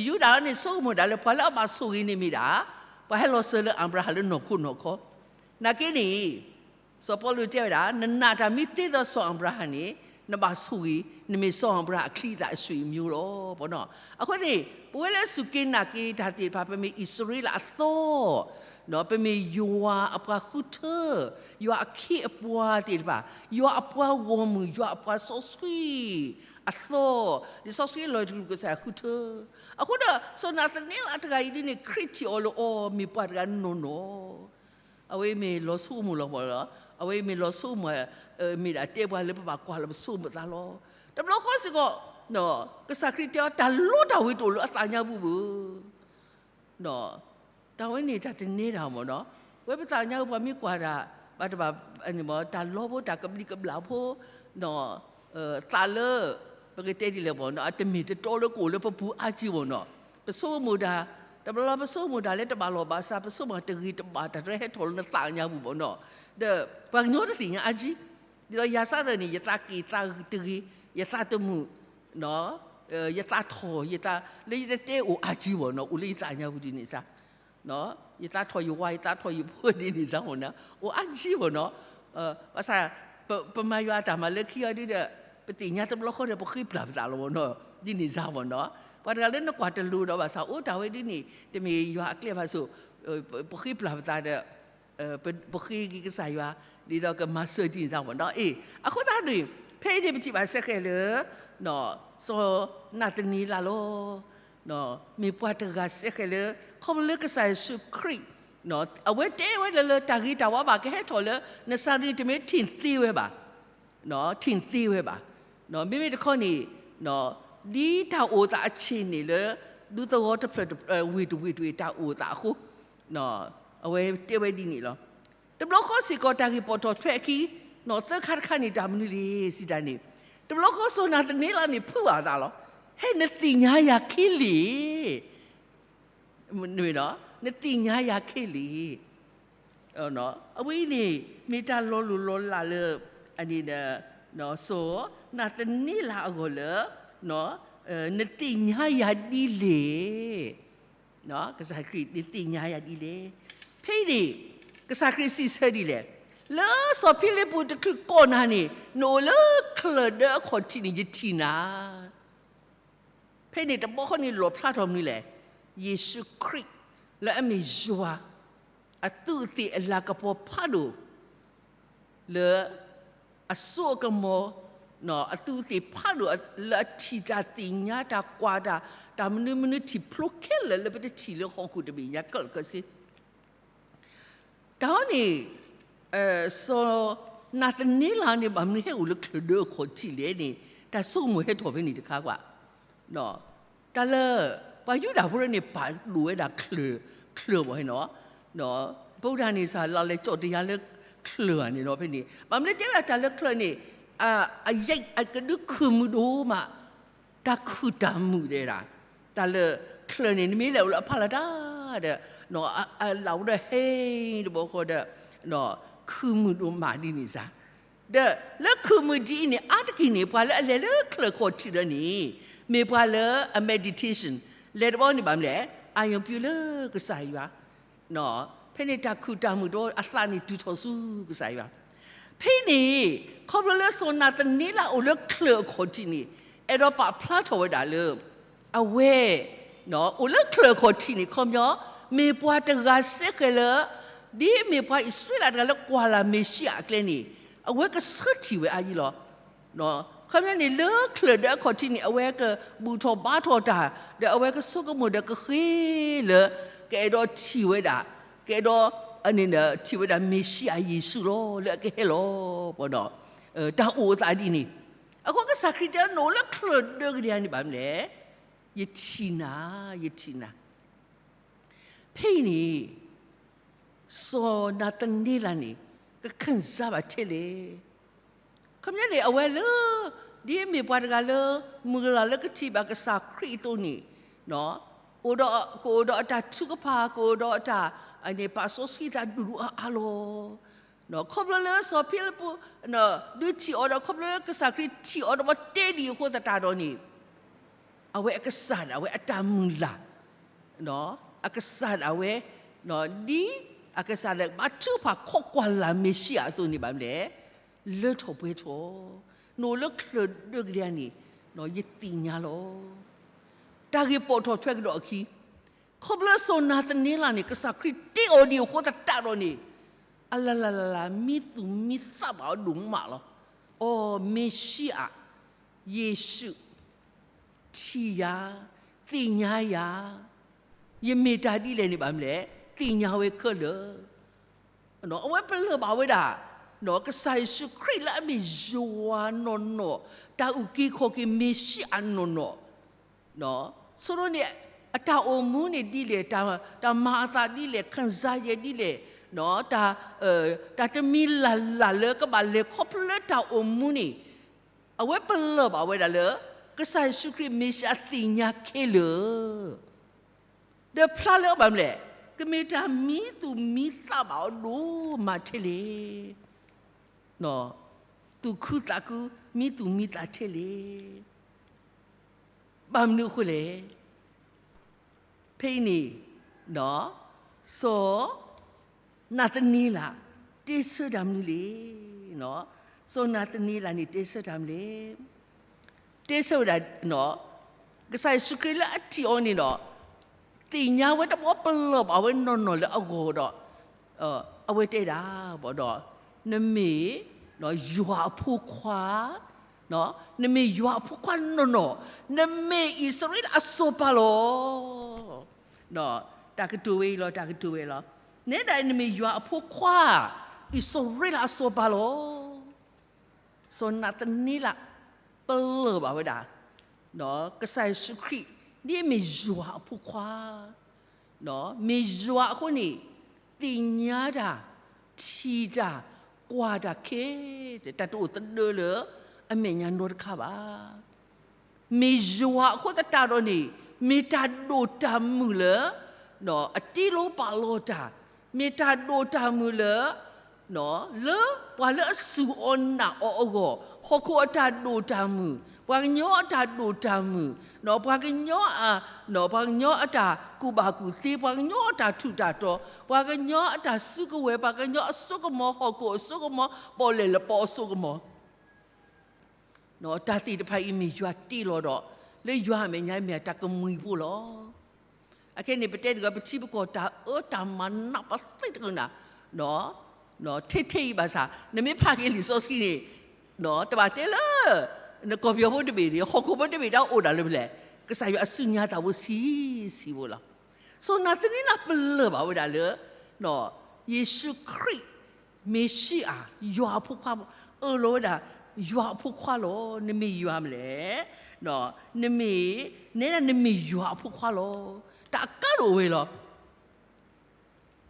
ယူဒၤန့ၣ်ဆိကမိၣ်ဒၣ်လၢပှၤလၢအဘၣ်ဆိၣ်ဂ့ၤန့ၣ်မ့ၢ်ဒၣ် ပှၤဟဲလီၤစၢၤလၢအၤဘြၤဟၣ်လၢနီၢ်ခိနီၢ်ခီ, နာ်က့န့ၣ် စီၤပီလူးတဲဝဲဒၣ် နနာ်တၢ်မ့ၢ်သ့ဒီးစီၤအၤဘြၤဟၣ်န့ၣ် နဘၣ်ဆိၣ်ဂ့ၤ, နမ့ၢ်စီၤအၤဘြၤဟၣ်အချံအသၣ်အဆွေမျိုးလီၤဘၣ်နီၤ, အဃိန့ၣ် ပဝဲလၢစူၢ်က့ၤနာ်က့ၤတၢ်သ့ၣ်တဖၣ် ပမ့ၢ်အံၣ်စရ့လးအသီ ပမ့ၢ်ယွၤအပှၤဃုထၢ, ယွၤအခ့အပှၤသ့ၣ်တဖၣ်, ယွၤအပှၤဂီၢ်မုၢ်, ယွၤအပှၤစီဆှံအသီ, လံာ်စီဆှံလီၤတကလုာ်ကစၢ်ဃုထၢ, အဃိဒီး စီၤနၤသနဲလးတဂၤအံၤဒ်န့ၣ် ခရံာ်ထံၣ်အီၤလၢအီၤ မ့ၢ်ပှၤတဂၤနီၢ်နီၢ် အဝဲမ့ၢ်လီၤဆိကမိၣ်လီၤပှီၢ်လီၤ, အဝဲမ့ၢ်လီၤဆိကမိၣ်, မ့ၢ်ဒၣ်တဲပှၤလၢပဘၣ်ကွၢ်လၢပဆိကမိၣ်သးလီၤ, တဘျီဃီစ့ၢ်ကီး ကစၢ်ခရံာ်တဲအီၤ တၢ်လီတၢ်ဝ့ၤတအိၣ်လၢအသးညါပူၤဘၣ် တၢ်ဝဲန့ၣ်တၢ်တန့ၢ်တၢ်မ့ၢ်နီၤ, ဝဲပသးညါပှၤမ့ၢ်ကွၢ်တၢ် ဘၣ်တဘၣ်န့ၣ်မ့ၢ် တၢ်လီဖိတၢ်ကဘျံးကဘျၣ်ဖိ, သးလၢ ပကတဲဒ်လဲၣ်မ့ၢ်နီၤ အတမ့ၢ်တတီလၢကအိၣ်လၢပပူၤအါကံမ့ၢ်နီၤ, ပဆိကမိၣ်တၢ် တဘျီဘျီပဆိကမိၣ်တၢ်လၢတဘၣ်လီၢ်ဘၣ်စး ပဆိကမိၣ်တဂ့ၤတဘၣ် တၢ်တဟဲထီၣ်လၢနသးညါပူၤမ့ၢ်နီၤ, ဒီးပှၤကညီတသ့ၣ်ညါအါကံ, ဒ်သိးယၤစးရၢၣ်န့ၣ် ယသးက့ၢ်သးတဂ့ၤ, ယသးတမုာ် ယသးထီၣ် ယသး လၢယတတဲအိၣ်အါကံမ့ၢ်နီၤ အိၣ်လၢယသးညါပူၤဒ်န့ၣ်စါ, ယသးထီၣ်ယဝၤ ယသးထီၣ်ယဖိဒ်န့ၣ်စါမ့ၢ်နီၤ အိၣ်အါကံမ့ၢ်နီၤ, ဘၣ်ဆၣ် ပမၤယွၤအတၢ်မၤလၢခံအီၤဒ်ဒီး ပသ့ၣ်ညါတဘျီဃီဒီး ပဃ့ပျၢ်ပသးလီၤမ့ၢ်နီၤ ဒ်န့ၣ်စါမ့ၢ်နီၤ, ပှၤတဂၤလၢနကွၢ်တလိၤဒီးဘၣ်ဆၣ် အိၣ်တၢ်ဝဲဒ်န့ၣ် တမ့ၢ်ယွၤအကျဲဘၣ်ဆိၣ် ပဃ့ပျၢ်ပသးဒီး ပဃ့က့ၤကစၢ်ယွၤ ဒ်သိးကမၤစၢၤဒ်န့ၣ်စါမ့ၢ်နီၤ, အ့ အဃိသတးန့ၣ် ဖဲအံၤန့ၣ် ပထံၣ်ဘၣ်စ့ၢ်ကီးလၢ စီၤနၤသနံလးလီၤ, မ့ၢ်ပှၤတဂၤစ့ၢ်ကီးလၢ ခီဖျိလၢကစၢ်ယ့ၣ်ၡူးခရံာ် အဝဲတဲဝဲလၢ လၢတၢ်ဂ့ၤတၢ်ဝါဘၣ်ကဟဲထီၣ်လၢ နစၤရ့းတမ့ၢ်ထံၣ်သ့ဝဲဘၣ် ထံၣ်သ့ဝဲဘၣ်, မ့မ့ၢ်တခီန့ၣ် ဒ်တၢ်အိၣ်သးအဆ့ၣ်န့ၣ်လၢ ဒူသဝီတဖျၢၣ်တဖျၢၣ် ဝ့ၢ်တဝ့ၢ်တဝ့ၢ်တၢ်အိၣ်သးအဃိ အဝဲတဲဝဲဒ်န့ၣ်လီၤ. တဘျီဃီစ့ၢ်ကီးတၢ်ဂ့ၢ်ပိာ်ထီၣ်ထွဲအခံ သၢခါတခါန့ၣ် တၢ်မနုၤလဲၣ်စံးတၢ်န့ၣ် တဘျီဃီစီၤနၤသနံလးန့ၣ် ဖုးဘၣ်အသးလီၤ. ဟဲနသ့ၣ်ညါယၤခဲလံာ် နသ့ၣ်ညါယၤခဲလံာ်, အဝဲအံၤန့ၣ် မ့ၢ်တၢ်လီၤလိၢ်လီၤလးလၢ စီၤနၤသနံလးအဂီၢ်လၢ နသ့ၣ်ညါယၤဒ်လဲၣ်, ကစၢ်ခရံာ်နသ့ၣ်ညါယၤဒ်လဲၣ်. ဖဲအံၤန့ၣ် ကစၢ်ခရံာ်စံးဆၢဒ်လဲၣ်, လၢစီၤဖံလံးပူးတချုးကိးနၤန့ၣ် နအိၣ်လၢချၢၣ်ဒၢအခီၣ်ထံးန့ၣ် ယထံၣ်နၤ ဖဲန့ၣ်တဘျီဃီန့ၣ်လီၣ်ဖျါထီၣ်မနုၤလဲၣ်, ယ့ၣ်ၡူးခရံာ် လၢအမ့ၢ်ယွၤ အသူးအသ့ၣ်အလၤကပီၤဖးဒိၣ် လၢ အစိအကမီၤ အသူးအသ့ၣ်ဖးဒိၣ် လၢအထံၣ်တၢ်သ့ၣ်ညါတၢ်ကွၢ်တၢ် တၢ်မနုၤမနုၤထံၣ်ဖျိခဲလၢာ်လၢပတထံၣ်လၢဟီၣ်ခိၣ်တဘ့ၣ်ညါခဲလၢာ်ခဲဆ့ တၢ်ဟီန့ၣ် စီၤနၤသနံလးန့ၣ် ဘၣ်မနုၤဟဲအိၣ်လၢချၢၣ်ဒၢအခီၣ်ထံးလဲၣ်န့ၣ် တၢ်ဆိကမိၣ်ဟဲထီၣ်ဖဲန့ၣ်တခါကွၢ်, တၢ်လၢ ပှၤယူဒၤဖိန့ၣ် ပာ်ဒိၣ်ဝဲဒၣ်ချၢၣ်, ချၢၣ်ဘၣ်ဟဲနီၤ, ပဝဲဒၣ်န့ၣ်စ့ၢ် လီၤလဲၤကၠီၣ်တယၤလၢချၢၣ်ဧါန့ၣ်နီၤ ဖဲန့ၣ် ဘၣ်မနုၤတဲဝဲဒၣ်တၢ်လၢချၢၣ်န့ၣ် အယံၤအကဒုခုၣ်မုာ်ဒိၣ်မး တၢ်ခုၣ်တၢ်မုာ်တဲဒၣ်, တၢ်လၢချၢၣ်န့ၣ် နမ့ၢ်လဲၤအိၣ်လၢအဖီလာ်တၢ်ဒီး အလၢ်ဝဲဒီးဟဲတဘျီဃီဒီး ခုၣ်မုာ်ဒိၣ်မးဒ်န့ၣ်စ့ၢ်, ဒီးလၢခုၣ်မုာ်ဒ်အံၤန့ၣ် အါတက့ၢ်န့ၣ် ပှၤလၢအလဲၤလၢချၢၣ်ခီၣ်ထံးလၢန့ၣ် မ့ၢ်ပှၤလၢအ meditation လဲၤတဘျီန့ၣ်ဘၣ်မနုၤလဲၣ် အာရုံပြုလၢကစၢ်ယွၤ ဖဲန့ၣ်တၢ်ခုၣ်တၢ်မုာ်ဒီးအသးန့ၣ်တုၤထီၣ်ဆူကစၢ်ယွၤ, ဖဲန့ၣ် ခီဖျိလၢစီၤနၤသနံလးအိၣ်လၢချၢၣ်အခီၣ်ထံးန့ၣ် အဲၣ်ဒိးပာ်ဖျါထီၣ်ဝဲဒၣ်လၢ အဝဲ အိၣ်လၢချၢၣ်အခီၣ်ထံးန့ၣ် ခီပညီ မ့ၢ်ပှၤတဂၤစ့ၢ်ကီးလၢ ဒ်မ့ၢ်ပှၤအံၣ်စရ့လးတဂၤလၢကွၢ်လၢ်မ့ၣ်ၡံအၤအကျဲန့ၣ် အဝဲကဆၢထံၣ်ဝဲအါယံၤလီၤ. ခီပညီန့ၣ် လၢချၢၣ်ဒၢအခီၣ်ထံးန့ၣ် အဝဲကဘူၣ်ထီၣ်ဘါထီၣ်တၢ် ဒီးအဝဲကဆိကမိၣ်ဒီးကဃ့လၢ ကအဲၣ်ဒိးထံၣ်ဝဲဒၣ် ကအဲၣ်ဒိး ထံၣ်ဝဲဒၣ်မ့ၣ်ၡံအၤယ့ၣ်ၡူးလီၤ လၢအကဟဲလီၤ တၢ်အိၣ်အသးဒ်န့ၣ် အဃိကစၢ်ခရံာ်တဲ နအိၣ်လၢချၢၣ်ဒၢကဒံန့ၣ်ဘၣ်မနုၤလဲၣ်, ယထံၣ်နၤ, ယထံၣ်နၤ. ဖဲအံၤန့ၣ် စီၤနၤသန့လးန့ၣ် ကခံစားဘၣ်ထဲလဲၣ်. ခီပညီန့ၣ် အဝဲလၢ ဒ်အမ့ၢ်ပှၤတဂၤလၢ မုၢ်လၢ်လၢကထံၣ်ဘၣ်ကစၢ်ခရံာ်အသိးန့ၣ်, အိၣ်ဒီး ကအိၣ်ဒီးအတၢ်ထုကဖၣ် ကအိၣ်ဒီးအတၢ် န့ၣ် ပာ်စီဆှံသးဒူၣ်ဒူၣ်အါအါလီၤ. ခီဖျိလၢစီၤဖံလပူး ဒုးထံၣ်အီၤဒီး ခီဖျိလၢကစၢ်ခရံာ်ထံၣ်အီၤဒီး ပတဲဒ်အံၤအဃိသတးဒီးန့ၣ်, အဝဲအကစၢ်ဒၣ်ဝဲအတၢ်မုၢ်လၢ် အကစၢ်ဒၣ်ဝဲ ဒ်အကစၢ်ဒၣ်ဘါထုကဖၣ်ခိးကွၢ်လၢ်မ့ၣ်ၡံအၤအသိးန့ၣ်ဘၣ်မနုၤလဲၣ်, လၢထီၣ်ပှဲၤထီၣ်, နအိၣ်လၢချၢၣ်ဒၢကဒံန့ၣ် ယသ့ၣ်ညါလီၤ. တၢ်ဂ့ၢ်ပိာ်ထီၣ်ထွဲကဒီးအခံ, ခီဖျိစီၤနၤသန့လးန့ၣ် ကစၢ်ခရံာ်တဲအီၤဒ်အဃိသတးဒီးန့ၣ်, အလလလလ မံသူၣ်မံသးဘၣ်အီၤဒိၣ်မးလီၤ. အိ မ့ၣ်ၡံအၤ, ယ့ၣ်ၡူး, ထံၣ်ယၤ, သ့ၣ်ညါယၤ, ယမ့ၢ်တၢ်ဒ်လဲၣ်န့ၣ်ဘၣ်မနုၤလဲၣ်, သ့ၣ်ညါဝဲခဲလၢာ်. အဝဲပလၢၢ်ဘၣ်ဝဲဒၣ် ကစၢ်ယ့ၣ်ၡူးခရံာ်လၢအမ့ၢ်ယွၤနီၢ်နီၢ်, တၢ်အုၣ်က့ၤခီၣ်က့ၤမ့ၣ်ၡံအၤနီၢ်နီၢ်, ဆိကမိၣ်န့ၣ် အတၢ်အိၣ်မူန့ၣ်ဒ်လဲၣ်, တၢ်မၤအသးဒ်လဲၣ်, ခံစားချက်ဒ်လဲၣ်, တၢ်တမံၤလၢ်လၢ်လၢကဘၣ်လဲၤခီဖျိလၢတၢ်အိၣ်မူန့ၣ်, အဝဲပလၢၢ်ဘၣ်ဝဲဒၣ်လၢ ကစၢ်ယ့ၣ်ၡူးခရံာ်မ့ၣ်ၡံအၤသ့ၣ်ညါခဲလၢာ် ဒီးဖျါလၢအဘၣ်မနုၤလဲၣ်, ကမ့ၢ်တၢ်မံသူၣ်မံသးဘၣ်အီၤဒိၣ်မးထဲလဲၣ်, သူၣ်ခုသးခု မံသူၣ်မံသးထဲလဲၣ်. ဘၣ်မနုၤအဃိလဲၣ်. ဖဲအံၤန့ၣ် စီၤနၤသနံလး တဲဆၢတၢ်မနုၤလဲၣ်. စီၤနၤသနံလးန့ၣ် တဲဆၢတၢ်မနုၤလဲၣ်. တဲဆၢဝဲဒၣ် ကစၢ်ယ့ၣ်ၡူးခရံာ်လၢအထံၣ်အီၤန့ၣ်ဒီး သ့ၣ်ညါဝဲတဘျီ ပလၢၢ်ဘၣ်ဝဲနီၢ်နီၢ်လၢအဂီၢ်ဒီး အဝဲတဲဒၣ်ဘၣ်ဒီး နမ့ၢ်ယွၤအဖိခွါ, နမ့ၢ်ယွၤအဖိခွါနီၢ်နီၢ်, နမ့ၢ်အံၣ်စရ့လးအစီၤပၤလီၤ. တၢ်ကတိၤဝဲအံၤလီၤ, တၢ်ကတိၤဝဲလီၤ. နဲဒၣ်အံၤ နမ့ၢ်ယွၤအဖိခွါ, အံၣ်စရ့လးအစီၤပၤလီၤ. စီၤနၤသနံလး ပလၢၢ်ဘၣ်ဝဲဒၣ် ကစၢ်ယ့ၣ်ၡူးခရံာ် ဒ်အမ့ၢ်ယွၤအဖိခွါ, မ့ၢ်ယွၤအဃိန့ၣ် သ့ၣ်ညါတၢ်, ထံၣ်တၢ်, ကွၢ်တၢ်ခဲလၢာ် တၢ်တအိၣ်သဒၢလၢအမဲာ်ညါနီတခါဘၣ်. မ့ၢ်ယွၤအဃိသတးဒီးန့ၣ် မ့ၢ်တၢ်ဒိၣ်တၢ်မုၢ်လၢ အတ့လီၤပာ်လီၤတၢ်, မ့ၢ်တၢ်ဒိၣ်တၢ်မုၢ်လၢ လၢပှၤလၢအစူၢ်အီၤနာ်အီၤအဂီၢ်, ဟီၣ်ခိၣ်အတၢ်ဒိၣ်တၢ်မုၢ်, ပှၤကညီအတၢ်ဒိၣ်တၢ်မုၢ်, ပှၤကညီအ, ပှၤကညီအတၢ်ကူၣ်ဘၣ်ကူၣ်သ့, ပှၤကညီအတၢ်ထူးတၢ်တီၤ, ပှၤကညီအတၢ်စုကဝဲၤ, ပှၤကညီအစိကမီၤ, ဟီၣ်ခိၣ်အစိကမီၤ, ပီၣ်လဲၣ်လၢပီအစိကမီၤ တၢ်သ့ၣ်တဖၣ်အံၤမ့ၢ်ယွၤတ့လီၤဒီး လၢယွၤအမဲာ်ညါမ့ၢ်တၢ်ကမှံၤဖိလီၤ. အခဲန့ၣ် ပတဲတဂၤ ပထံပကီၢ်တၢ်အၢတၢ်မၤနးပသ့တကနၤ ထဲထဲအံၤဘၣ်ဆၣ် နမ့ၢ်ဖးက့ၤလံာ်စီဆှံန့ၣ် တဘၣ်တဲလၢ နကီၢ်ပယီၤဖိတဘ့ၣ်န့ၣ် ဟီၣ်ခိၣ်ဖိတဘ့ၣ်တၢ်အိၣ်ဒၣ်လၢဖဲလဲၣ် ကစၢ်ယွၤအစုညါသးဖိဆံးဆံးဖိလီၤ. စီၤနၤသနံလးပလၢၢ်ဘၣ်ဝဲဒၣ်လၢ ယ့ၣ်ၡူးခရံာ် မ့ၣ်ၡံအၤ ယွၤအဖိခွါ, အၢၣ်လီၤဝဲဒၣ် ယွၤအဖိခွါလီၤ. နမ့ၢ်ယွၤမနုၤလဲၣ်, နမ့ၢ်, နဲဒၣ်နမ့ၢ်ယွၤအဖိခွါလီၤ. တၢ်အကါဒိၣ်ဝဲလီၤ.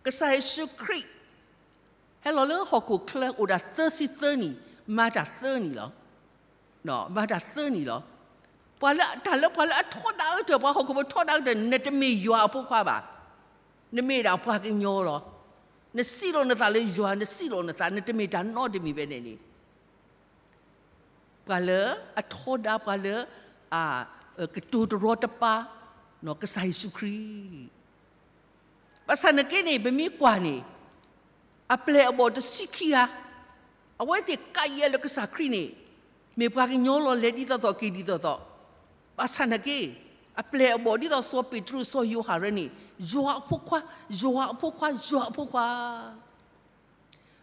ကစၢ်ယ့ၣ်ၡူးခရံာ် ဟဲလီၤလၢဟီၣ်ခိၣ်ချၢအိၣ်ဒၣ်သၢဆံသၢနံၣ်, မၤတၢ်သၢနံၣ်လီၤ. မၤတၢ်သၢနံၣ်လီၤ. ပှၤလၢတၢ်လၢပှၤလၢအထီဒါကတၢၢ် ပှၤဟီၣ်ခိၣ်ဖိထီဒါကတၢၢ် နတမ့ၢ်ယွၤအဖိခွါဘၣ်. နမ့ၢ်ဒၣ်ပှၤကညီလီၤ. နစံးလီၤနသးလၢယွၤ, နစံးလီၤနသး, နတမ့ၢ်တၢ်နီတမံၤဖဲန့ၣ်န့ၣ် ပှၤလၢအထီဒါ ပှၤလၢ အကတိၤတရီတပါ ကစၢ်ယ့ၣ်ၡူးခရံာ် ဘၣ်ဆၣ်နက့န့ၣ် ပမ့ၢ်ကွၢ်န့ၣ် အပျဲၢ်အဘီၣ်တဆံခံဂၤ အဝဲသ့ၣ်ကးယဲၢ်လၢကစၢ်ခရံာ်န့ၣ် မ့ၢ်ပှၤကညီလီၤ လဲၤဒ်သိးသိးက့ၤဒ်သိးသိး, ဘၣ်ဆၣ်နက့ အပျဲၢ်အဘီၣ်ဒ်သိးစီၤပ့းတရူး စီၤယိၤဟၣ်ရၢန့ၣ် ယွၤအဖိခွါ, ယွၤအဖိခွါ, ယွၤအဖိခွါ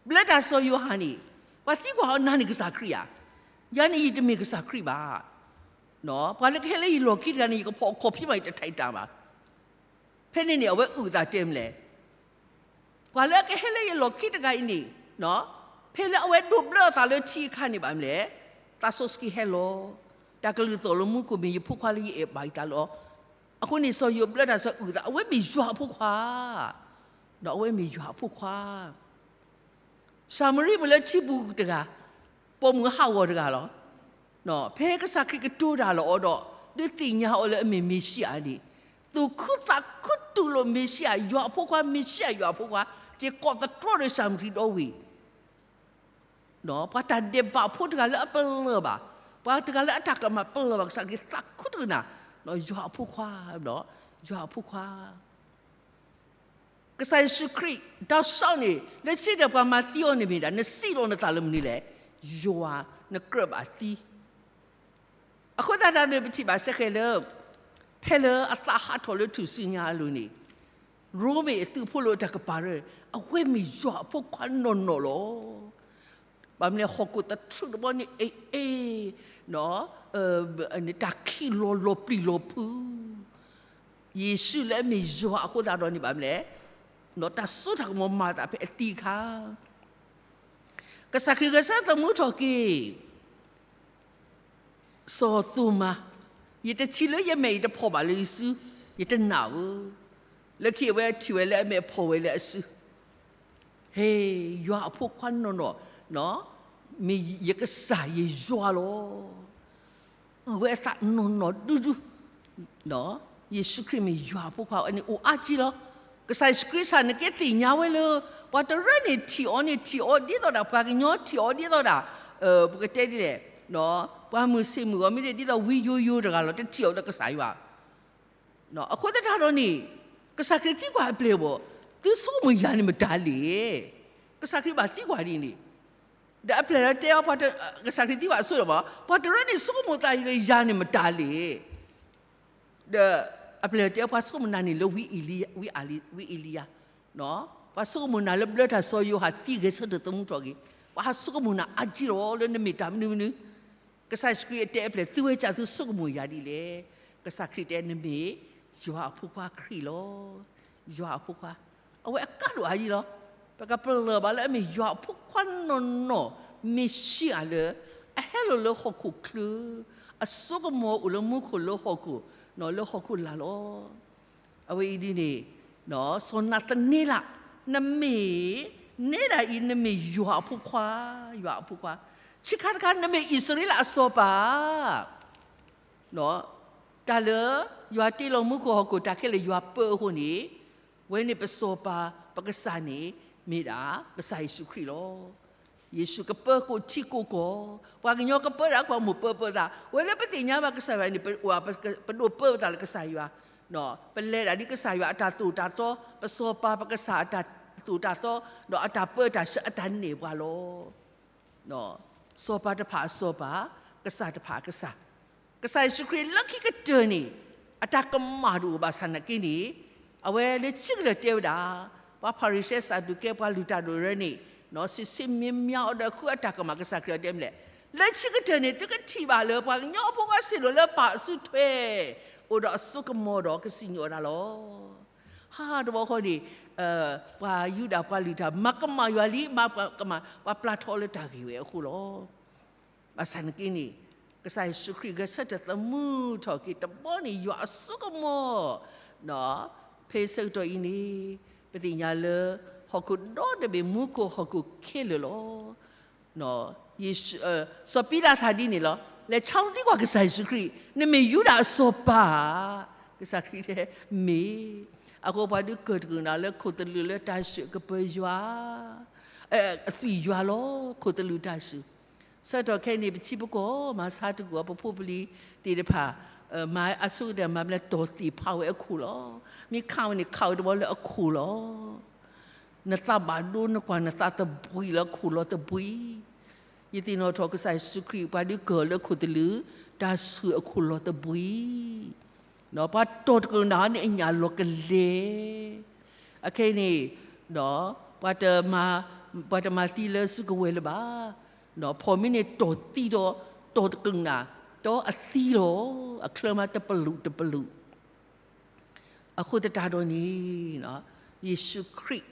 ဘျၢတၢ်စီၤယိၤဟၣ်န့ၣ် ပှၤသံကွၢ်အီၤ နၤန့ၣ်ကစၢ်ခရံာ်ဧါ. ယၤန့ၣ်ယတမ့ၢ်ကစၢ်ခရံာ်ဘၣ်. ပှၤလၢကဟဲလၢယလီၢ်ခံတဂၤန့ၣ် ယကဖီၣ်အခီၣ်ဖံးမး ယတထံၣ်တၢ်ဘၣ်. ဖဲန့ၣ်န့ၣ် အဝဲအုၣ်သးတဲမနုၤလဲၣ်. ပှၤလၢအကဟဲလၢယလီၢ်ခံတဂၤအံၤန့ၣ် ဖဲလၢအဝဲဒိးဘျၢအသးလၢထံအခါန့ၣ်ဘၣ်မနုၤလဲၣ်. သးစီဆှံဟဲလီၤ, တၢ်ကလုၢ်သီၣ်လၢမူခိၣ်မ့ၢ်ယဖိခွါလၢယအဲၣ်ဘၣ်ယသးလီၤ. အဃိန့ၣ် စီၤယိၤဘျၢတၢ်စီၤအုၣ်သး အဝဲမ့ၢ်ယွၤအဖိခွါ, ဒီးအဝဲမ့ၢ်ယွၤအဖိခွါ ၡၤမရံပှၤလၢထံပူၤတဂၤ, ပိာ်မုၣ်ဟးဂီၤတဂၤလီၤ. ဖဲကစၢ်ခရံာ်ကတိၤတၢ်လီၤအီၤဒီး ဒုးသ့ၣ်ညါအီၤလၢအမ့ၢ်မ့ၤၡံအၤန့ၣ်, သူၣ်ခုသးခုတူၢ်လိာ်မ့ၤၡံအၤယွၤအဖိခွါ, မ့ၤၡံအၤယွၤအဖိခွါ, က့ၤကိးသတြီဒီးၡၤမရံဒီဝ့ၢ် ပှၤတၢ်ဒဲးဘးဖိတဂၤလၢအပလၢၢ်ဘၣ်, ပှၤတဂၤလၢအတၢ်ကမၣ်ပလၢၢ်ဘၣ်, ကစၢ်ခရံာ်သးခုတကနၣ်, ယွၤအဖိခွါ, ယွၤအဖိခွါ ကစၢ်ယ့ၣ်ၡူးခရံာ် ဒီးစီၤန့ၣ် လၢဆံးဒီးပှၤမၤသံအီၤန့ၣ်မ့ၢ်ဒၣ် နစံးလီၤနသးလၢမနုၤလဲၣ်, ယွၤနကြၢးဘၣ်သံ. အဃိသတးဒီးန့ၣ် ပထံၣ်ဘၣ်စ့ၢ်ကီးလၢ ဖဲလၢအသးဟးထီၣ်လၢထူၣ်စုညါအလိၤန့ၣ်, ရိမ့ၤအသုးဖိလၢအတၢ်ကပၤရၢ, အဝဲမ့ၢ်ယွၤအဖိခွါနီၢ်နီၢ်လီၤ. ဘၣ်မနုၤလဲၣ် ဟီၣ်ခိၣ်သထြူးတဘီန့ၣ် အ့ၣ်အ့ၣ်, တၢ်ခံးလီၤလီၤပျံၤလီၤဖုး ယ့ၣ်ၡူးလၢအမ့ၢ်ယွၤအဃိသတးဒီးန့ၣ် ဘၣ်မနုၤလဲၣ်, တၢ်စိတၢ်ကမီၤမၤသးဖဲအသံအခါ, ကစၢ်ခရံာ်ဂဲၤဆၢထၢၣ်သမူထီၣ်က့ၤ စီၤသိၤမါ, ယတထံၣ်လၢယမဲာ်ယတဖီၣ်ဘၣ်လၢယစု, ယတနာ်ဧၢ, လၢခံအဝဲထံၣ်ဝဲလၢအမဲာ်ဖီၣ်ဝဲလၢအစု ဟ့, ယွၤအဖိခွါနီၢ်နီၢ်, မ့ၢ်ယကစၢ်ယယွၤလီၤ. အဝဲအသးနီၢ်နီၢ်ဒူဒူ, ယ့ၣ်ၡူးခရံာ်မ့ၢ်ယွၤအဖိခွါန့ၣ်အိၣ်အါကံလီၤ. ကစၢ်ယ့ၣ်ၡူးခရံာ်စ့ၢ်န့ၣ်ကသ့ၣ်ညါဝဲလၢ ပှၤတရၢန့ၣ်ထံၣ်အီၤန့ၣ် ထံၣ်အီၤဒ်သိးဒၣ်ပှၤကညီထံၣ်အီၤဒ်သိးဒၣ်, ပကတဲဒ်လဲၣ်, ပှၤမုၢ်ဆ့ၣ်မုၢ်ဂီၤမ့ၢ်ဒ်သိးဝံယိယိတဂၤလီၤ, တထံၣ်အီၤဒီးကစၢ်ယွၤ အဃိသတးဒီးန့ၣ်, ကစၢ်ခရံာ်သံကွၢ်အပျဲၢ်အဘီၣ်, သုဆိကမိၣ်ယၤန့ၣ်မတၤလဲၣ်. ကစၢ်ခရံာ်ဘၣ်သံကွၢ်ဒ်န့ၣ်, ဒီးအပျဲၢ်လီၤတဲအီၤ, ကစၢ်ခရံာ်သံကွၢ်အဆိဒီးဘၣ်, ပှၤတရၢန့ၣ်ဆိကမိၣ်သးလၢယၤန့ၣ်မတၤလဲၣ်. ဒီးအပျဲၢ်လီၤတဲအီၤ ပှၤဆိကမိၣ်နၤန့ၣ်လၢဝံအ့လံယၤ, ပှၤဆိကမိၣ်နၤလၢဘျၢတၢ်စီၤယိၤဟၣ်သံဂဲၤဆၢထၢၣ်သမူထီၣ်က့ၤ, ပှၤဟးဆိကမိၣ်နၤအါကံလီၤလၢနမ့ၢ်တၢ်မနုၤမနုၤ ကစၢ်ယ့ၣ်ၡူးခရံာ်အတဲအပျဲၢ် သုဝဲစ့ၢ်သုဆိကမိၣ်ယၤဒ်လဲၣ်. ကစၢ်ခရံာ်တဲ နမ့ၢ်ယွၤအဖိခွါခရံာ်လီၤ. ယွၤအဖိခွါ, အဝဲအကါဒိၣ်အါယံလီၤ. ပကပလၢၢ်ဘၣ်လၢအမ့ၢ်ယွၤအဖိခွါနီၢ်နီၢ်, မ့ၢ်ဆံးအၤလၢ အဟဲလီၤလၢဟီၣ်ခိၣ်ချၢ, အစိကမီၤအိၣ်လၢမူခိၣ်လၢဟီၣ်ခိၣ်, လၢဟီၣ်ခိၣ်လာ်လီၤ. အဝဲအံၤဒ်န့ၣ်, စီၤနၤသနဲလး, နမ့ၢ်, နဲဒၣ်အံၤ နမ့ၢ်ယွၤအဖိခွါ, ယွၤအဖိခွါ, ဆံးခါတခါ နမ့ၢ်အံၣ်စရ့လးအစီၤပၤ တၢ်လၢယွၤတ့လီၤမူခိၣ်ဟီၣ်ခိၣ်တၢ်ခဲလၢာ်ယွၤပၢအဃိန့ၣ်, ဝဲန့ၣ်ပစီၤပၤပကစၢ်န့ၣ် မ့ၢ်ဒၣ်ကစၢ်ယ့ၣ်ၡူးခရံာ်လီၤ. ယ့ၣ်ၡူးကပၢကိးထံကိးကီၢ်, ပှၤကညီကပၢဒၣ် ပှၤမိၢ်ပၢပၢသး, ဝဲလၢပသ့ၣ်ညါဘၣ်ကစၢ်ယွၤန့ၣ် ပဒိၣ်ပၢပၢသးလၢကစၢ်ယွၤ, ပလဲၤဒၣ်ဒ်ကစၢ်ယွၤအတၢ်သိၣ်တၢ်သီ, ပစီၤပၤပကစၢ်အတၢ်သိၣ်တၢ်သီ, ဒီးအတၢ်ပၢတၢ်ဆှၢအတၢ်နဲၣ်ပှၤလီၤ. စီၤပၤတဖၣ်အစီၤပၤ, ကစၢ်တဖၣ်အကစၢ်, ကစၢ်ယ့ၣ်ၡူးခရံာ်လၢခံကတၢၢ်န့ၣ်, အတၢ်ကမၣ်တအိၣ်ဘၣ်ဆၣ်နာ်က့န့ၣ်, အဝဲလၢခံကတၢၢ်တဲဝဲဒၣ်, ပှၤဖၤရံၤၡဲ စးဒူၤကဲ ပှၤလုၢ်တၢ်ဒိၣ်ရၢန့ၣ်, စံးဆံးမံမံအီၤဒီးဃုအတၢ်ကမၣ် ကစၢ်ခရံာ်အတဲမ့ၢ်လဲၣ်, လၢခံကတၢၢ်န့ၣ် သုကထံၣ်ဘၣ်လၢပှၤကညီအဖိခွါဆ့ၣ်နီၤလၢပၢ်အစုထွဲ, အိၣ်ဒီးအစိကမီၤဒီးကစံၣ်ညီၣ်တၢ်လီၤ. ဟါတဘျီဃီန့ၣ်, ပှၤယူဒၤပှၤလုၢ်တၢ် မၤကမၣ်ယွၤလံ, မၤကမၣ်, ပှၤပျၢ်ထီၣ်လၢတၢ်ဂ့ၢ်ဝဲအဃိလီၤ. ဘၣ်ဆၣ်နာ်က့န့ၣ်, ကစၢ်ယ့ၣ်ၡူးခရံာ်ဂဲၤဆၢထၢၣ်သမူထီၣ်က့ၤတဘျီန့ၣ် ယွၤအစိကမီၤ, ဖဲဆၢကတီၢ်အံၤန့ၣ်, ပသ့ၣ်ညါလၢ, ဟီၣ်ခိၣ်ဒီတဘ့ၣ် မူခိၣ်ဟီၣ်ခိၣ်ခဲလၢာ်လီၤ. စီၤပံလးစၢ်ဒ်န့ၣ်လီၤ. လဲၤဆါသံကွၢ်ကစၢ်ယ့ၣ်ၡူးခရံာ်, နမ့ၢ်ယူဒၤအစီၤပၤဧါ. ကစၢ်ခရံာ်တဲ, မ့ၢ်. အဃိပှၤဒုးကၢၢ်တကလုာ်နၤလၢခိၣ်သလုးလၢတၢ်စူၣ်ကပၢၤယွၤ အသွံၣ်ယွၤလီၤ. ခိၣ်သလုးတၢ်စူၣ်, ဆၢကတီၢ်ခဲအံၤန့ၣ် ပထံပကီၢ်မၤဆါတကူၣ်အီၤ ပဖိပလံၤသ့ၣ်တဖၣ်, မၤအဆိကတၢၢ် မၤဘျဲတီၢ်သ့ၣ်ဖးဝဲအခိၣ်လီၤ. မ့ၢ်ခးဝဲန့ၣ် ခးဝဲတဘျီလၢအခိၣ်လီၤ. နသးဘၣ်ဒိ နကွၢ်နသးသဘှံးလၢခိၣ်လီၤသဘှံး. ယသ့ၣ်နီၣ်ထီၣ်ကစၢ်ယ့ၣ်ၡူးခရံာ် ပှၤဒုးကၢၢ်လၢခိၣ်သလုး တၢ်စူၣ်အခိၣ်လီၤသဘှံး, ပှၤတီၢ်တကလုာ်နၤန့ၣ်အညၣ်လီၤကလဲၤ. အခဲအံၤန့ၣ်, ပှၤတမၤသံလၢစုကဝဲၤလၢၤဘၣ်. ဖီၣ်မံန့ၣ်တီၢ်သံဒီး, တီၢ်တကလုာ်နၤ, တီၢ်အသံလီၤ. အချၢမးတပလူးတပလူး အဃိသတးဒီးန့ၣ်, ယ့ၣ်ၡူးခရံာ်,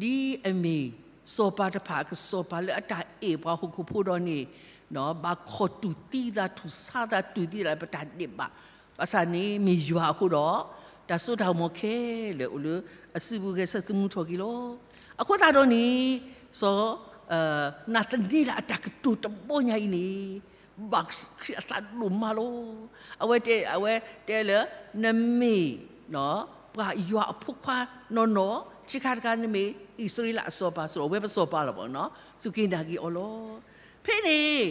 ဒ်အမ့ၢ်စီၤပၤတဖၣ်အကစီၤပၤလၢအတၢ်အဲၣ်ပှၤဟီၣ်ခိၣ်ဖိဒီးန့ၣ်, ဘၣ်ခီၣ်တူာ်သံသး ထူၣ်ဆါသး တူၢ်သံသးလၢပတၢ်ဒဲးဘး, ဘၣ်ဆၣ်န့ၣ်မ့ၢ်ယွၤအဃိဒီး တၢ်စိတၢ်ကမီၤခဲလၢာ်အိၣ်လၢအစုပူၤဂဲၤဆၢသုးမုၢ်ထီၣ်က့ၤလီၤ. အဃိသတးဒီးန့ၣ် စီၤ နၤသနံလးအတၢ်ကတိၤတဘီညါအံၤန့ၣ် ဘၣ်ခရံာ်အသးဒိၣ်မးလီၤ. အဝဲတဲ အဝဲတဲလၢ နမ့ၢ် ပှၤယွၤအဖိခွါနီၢ်နီၢ်, ခံခါတခါ နမ့ၢ်အံၣ်စရ့လးအစီၤပၤ စရီဝဲပစီၤပၤလီၤဘၣ်နီၤ, စူၢ်က့ၤနာ်က့ၤအီၤလီၤ. ဖဲန့ၣ်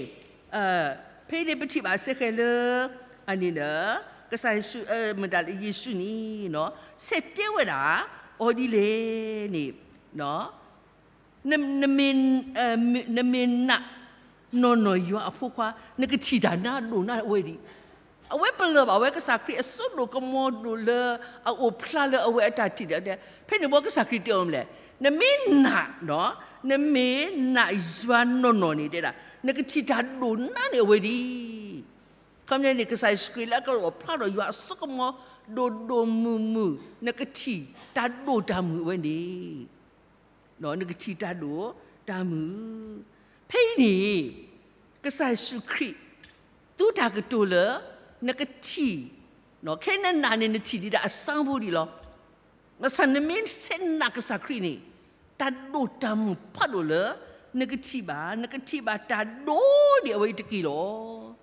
ဖဲန့ၣ်ပထံၣ်ဘၣ်စ့ၢ်ကီးလၢ အန့ၣ်ဒီး ကစၢ်ယ့ၣ်ၡူး မတၤလၢယ့ၣ်ၡူးန့ၣ် ဆဲးတဲဝဲဒၣ် အီၤဒ်လဲၣ်န့ၣ် နမ့ၢ် နမ့ၢ်နာ်နီၢ်နီၢ်ယွၤအဖိခွါ နကထံၣ်တၢ်နါဒိၣ်နါအဝဲဒံး. အဝဲပလၢၢ်ဘၣ်ဝဲကစၢ်ခရံာ်အစိဒိၣ်ကမီၤဒိၣ်လၢအအိၣ်ဖျါလၢအဝဲအတၢ်ထံၣ်ဒီး ဖဲန့ၣ်ဘီကစၢ်ခရံာ်တဲအီၤမလဲၣ်, နမ့ၢ်နာ် နမ့ၢ်နာ်ယွၤနီၢ်နီၢ်န့ၣ်တဲဒၣ် နကထံၣ်တၢ်ဒိၣ်နါန့ၣ်အဝဲဒံး. ခီပညီန့ၣ် ကစၢ်ယ့ၣ်ၡူးခရံာ်လၢအကလီၣ်ဖျါဒီးယွၤအစိကမီၤဒိၣ်ဒိၣ်မုၢ်မုၢ် နကထံၣ်တၢ်ဒိၣ်တၢ်မုၢ်အဝဲန့ၣ် နကထံၣ်တၢ်ဒိၣ်တၢ်မုၢ်. ဖဲအံၤန့ၣ် ကစၢ်ယ့ၣ်ၡူးခရံာ် သုတၢ်ကတိၤလၢ နကထံၣ် ခဲနနာ်န့ၣ် နထံၣ်ဒံးဒၣ်အစၢဖိဒံးလီၤ. ဘၣ်ဆၣ်နမ့ၢ်ဆဲးနာ်ကစၢ်ခရံာ်န့ၣ် တၢ်ဒိၣ်တၢ်မုၢ်ဖးဒိၣ်လၢ နကထံၣ်ဘၣ် နကထံၣ်ဘၣ်တၢ်ဒိၣ်န့ၢ်အဝဲအံၤတက့ၢ်လီၤ.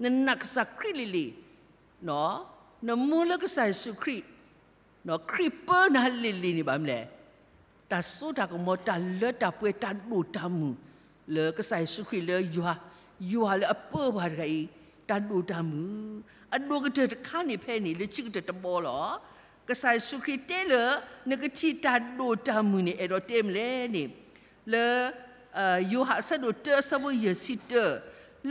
နနာ်ကစၢ်ခရံာ်လံၤလံၤ နမူလၢကစၢ်ယ့ၣ်ၡူးခရံာ် ခရံာ်ပၢနၤလံၤလံၤန့ၣ်ဘၣ်မလဲၣ်, တၢ်စိတၢ်ကမီၤ တၢ်လၢတၢ်ပှဲၤ တၢ်ဒိၣ်တၢ်မုၢ် လၢကစၢ်ယ့ၣ်ၡူးခရံာ်လၢယွၤ, ယွၤလၢအပၢပှၤတဂၤအံၤ တၢ်ဒိၣ်တၢ်မုၢ်. အဒိၣ်ကတၢၢ်တခါန့ၣ်ဖဲန့ၣ် လၢခံကတၢၢ်တဘီလီၤ. ကစၢ်ယ့ၣ်ၡူးခရံာ်တဲလၢ နကထံၣ်တၢ်ဒိၣ်တၢ်မုၢ်န့ၣ် အဲၣ်ဒိးတဲမလဲၣ်န့ၣ် လၢ ယိၤဟၣ်အဆၢဒိၣ်တၢ အဆၢဖိယဲၢ်ဆံတၢ,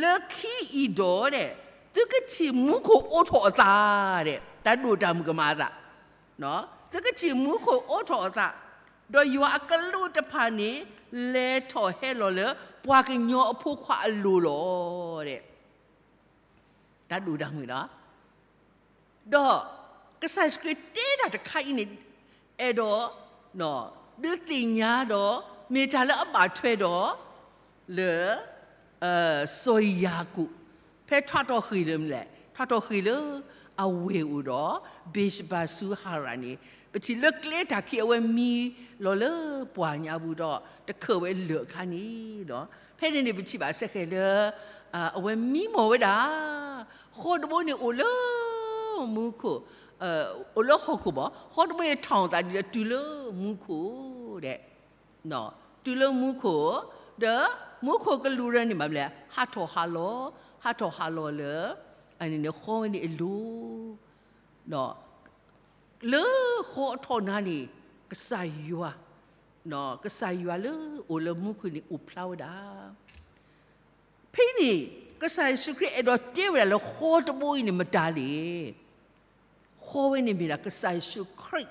လၢခံအံၤဒီးဒဲး သုကထံၣ်မူခိၣ်အိးထီၣ်အသးဒဲး တၢ်ဒိၣ်တၢ်မုၢ်ကမၤအသး, သုကထံၣ်မူခိၣ်အိးထီၣ်အသး, ဒီးယွၤအကလူးတဖၣ်န့ၣ် လဲၤထီၣ်ဟဲလီၤလၢ ပှၤကညီအဖိခွါအလိၤလီၤဒဲး တၢ်ဒိၣ်တၢ်မုၢ်လီၤ. ဒီးကစၢ်ယ့ၣ်ၡူးခရံာ်တဲတၢ်တခါအံၤန့ၣ် အဲၣ်ဒိး ဒုးသ့ၣ်ညါဒီး မ့ၢ်တၢ်လၢအဘၣ်ထွဲဒီး လၢ စီၤယၤကိာ် ဖဲထွဲထီၣ်ဃ့ၢ်လၢမနုၤလဲၣ်, ထွဲထီၣ်ဃ့ၢ်လၢ အဝဲၢ်အိၣ်ဒီး ဘ့းၡဘၤဆူဟၤရၣ်န့ၣ် ပထံၣ်လၢကျဲတၢ်ခံးအဝဲမံလီၤလၢပှၢ်ညါပူၤဒီး တခၢၣ်ဝဲလၢၢ်အခါန့ၣ်ဒီး ဖဲန့ၣ်န့ၣ် ပထံၣ်ဘၣ်စ့ၢ်ကီးလၢ အဝဲမံမီၢ်ဝဲဒၣ် ဃီတဘိန့ၣ်အိၣ်လၢ မူခိၣ်, အိၣ်လၢဟီၣ်ခိၣ်ဘၣ်, ဃီတဘိန့ၣ်ထီၣ်အသးဒ်လၢတုၤလၢမူခိၣ်ဒဲး တုၤလၢမူခိၣ်, ဒီးမူခိၣ်ကလူးရၢန့ၣ်မးမလဲၣ် ဟးထီၣ်ဟးလီၤ, ဟးထီၣ်ဟးလီၤလၢ အန့ၣ်န့ၣ်ဃီဝဲန့ၣ်အလိၤ, လၢဃီအထီၣ်နါန့ၣ် ကစၢ်ယွၤ, ကစၢ်ယွၤလၢအိၣ်လၢမူခိၣ်န့ၣ်အိၣ်ဖျါဝဲဒၣ် ဖဲအံၤန့ၣ် ကစၢ်ယ့ၣ်ၡူးခရံာ်အဲၣ်ဒိးတဲဝဲဒၣ်လၢဃီတဘိအံၤန့ၣ်မတၤလဲၣ်. ဃီဝဲန့ၣ်မ့ၢ်ဒၣ်ကစၢ်ယ့ၣ်ၡူးခရံာ်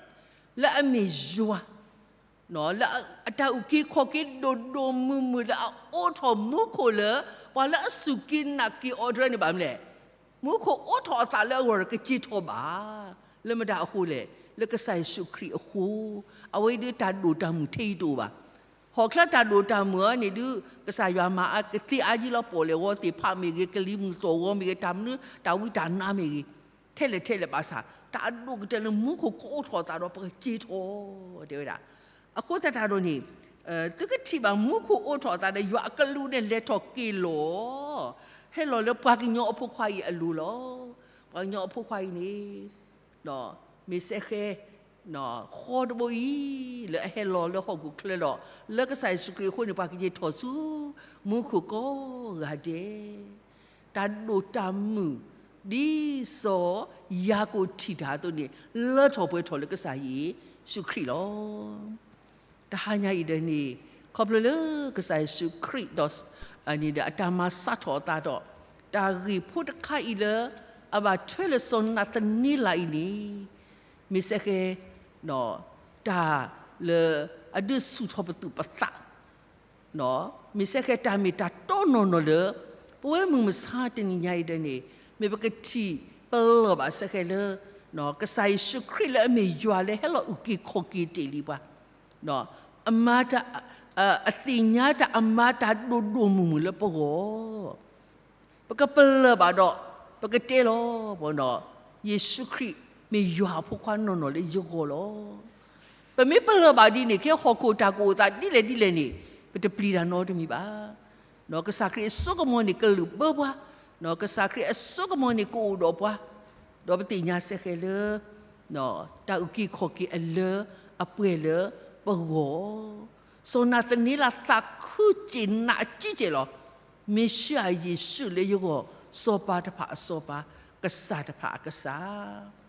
လၢအမ့ၢ်ယွၤ, လၢအတၢ်အုၣ်က့ၤခီၣ်က့ၤဒိၣ်ဒိၣ်မုၢ်မုၢ်လၢအအိးထီၣ်မူခိၣ်လၢ ပှၤလၢအစူၢ်က့ၤနာ်က့ၤအီၤတဖၣ်န့ၣ်ဘၣ်မလဲၣ်. မူခိၣ်အိးထီၣ်အသးလၢအဂီၢ်ဒီးကစ့ထီၣ်ဘၣ်. လၢမတၤအဃိလဲၣ်, လၢကစၢ်ယ့ၣ်ၡူးခရံာ်အဃိ, အဝဲဒုးတၢ်ဒိၣ်တၢ်မုၢ်ထဲအံၤတအိၣ်ဘၣ်. ဟီၣ်ချၢတၢ်ဒိၣ်တၢ်မုၢ်အံၤန့ၣ်ဒုး ကစၢ်ယွၤမၤအကသ့အါယံလီၤ ပီၣ်လဲၣ်ဂီၤသ့ၣ်ဖးမ့ၢ်ဂ့ၤ, ကလံၤမုၢ်သီၣ်ဂီၤမ့ၢ်ဂ့ၤ, တၢ်မနုၤတၢ်ဝံတၢ်နါမ့ၢ်ဂ့ၤ, ထဲလဲၣ်ထဲလဲၣ်ဘၣ်ဆၣ် တၢ်အဒိၣ်ကတၢၢ်လၢမူခိၣ်ကအိးထီၣ်အသးဒီးပကစ့ထီၣ်, တဲဝဲဒၣ်. အဃိသတးဒီးန့ၣ် သုကထံၣ်ဘၣ်မူခိၣ်အိးထီၣ်အသးဒီး ယွၤအကလူးန့ၣ်လဲၤထီၣ်က့ၤလီၤ, ဟဲလီၤလၢပှၤကညီအဖိခွါအံၤအလိၤလီၤ. ပှၤကညီအဖိခွါအံၤန့ၣ် မ့ၢ်စ့ၢ်ကီး ဃီတဘိအံၤ လၢအဟဲလီၤလၢဟီၣ်ခိၣ်ချၢဒီး လၢကစၢ်ယ့ၣ်ၡူးခရံာ်အဃိန့ၣ် ပှၤကစ့ထီၣ်ဆူ မူခိၣ်ကိးဂၤဒဲး, တၢ်ဒိၣ်တၢ်မုၢ် ဒ်စီၤယၤကိာ်ထံၣ်တၢ်အသိးန့ၣ် လၢထီၣ်ပှဲၤထီၣ်လၢကစၢ်ယ့ၣ်ၡူးခရံာ်လီၤ. တဟါညါအံၤဒီးန့ၣ် ခီဖျိလၢကစၢ်ယ့ၣ်ၡူးခရံာ်ဒီး အန့ၣ်ဒီးအတၢ်မၤစးထီၣ်အသးဒီး တၢ်ဂ့ၢ်ဖိတခါအံၤလၢ အဘၣ်ထွဲလၢစီၤနၤသနံလးအံၤန့ၣ် မ့ၢ်စ့ၢ်ကီး တၢ်လၢအဒုးဆူၣ်ထီၣ်ပသူၣ်ပသး မ့ၢ်စ့ၢ်ကီးတၢ်မ့ၢ်တၢ်တီနီၢ်နီၢ်လၢ ပဝဲမုၢ်မဆါတနံၤညါအံၤဒီးန့ၣ် မ့ၢ်ပကထံၣ်ပလီၢ်ဘၣ်စ့ၢ်ကီးလၢ ကစၢ်ယ့ၣ်ၡူးခရံာ်လၢအမ့ၢ်ယွၤလၢဟဲလီၤအုၣ်က့ၤခီၣ်က့ၤတ့ၢ်လံပှၤ အမၤတၢ် အသ့ၣ်ညါတၢ်အမၤတၢ်ဒိၣ်ဒိၣ်မုၢ်မုၢ်လၢပဂီၢ်, ပကပလၢၢ်ဘၣ်ဒီး ပကတဲလီၤပှၤနီၤ, ယ့ၣ်ၡူးခရံာ်မ့ၢ်ယွၤအဖိခွါနီၢ်နီၢ်လၢယဂီၢ်လီၤ. ပမ့ၢ်ပလၢၢ်ဘၣ်ဒ်န့ၣ် ခဲဟီၣ်ခိၣ်တၢ်ကအိၣ်သးဒ်လဲၣ်ဒ်လဲၣ်န့ၣ် ပတပျံၤတၢ်နီတမံၤဘၣ်. ကစၢ်ခရံာ်အစိကမီၤန့ၣ်ကလုၢ်ဘၢပှၤ, ကစၢ်ခရံာ်အစိကမီၤန့ၣ်ကအိၣ်ဒီးပှၤ, ဒီးပသ့ၣ်ညါစ့ၢ်ကီးလၢ တၢ်အုၣ်က့ၤခီၣ်က့ၤအလၢအပှဲၤလၢပဂီၢ်, စီၤနၤသန့လးသးခုစ့ၢ်နာ်က့စ့ၢ်လီၤ. မ့ၢ်ၡူယ့ၣ်ၡူးလၢယဂီၢ်, စီၤပၤတဖၣ်အစီၤပၤ, ကစၢ်တဖၣ်အကစၢ်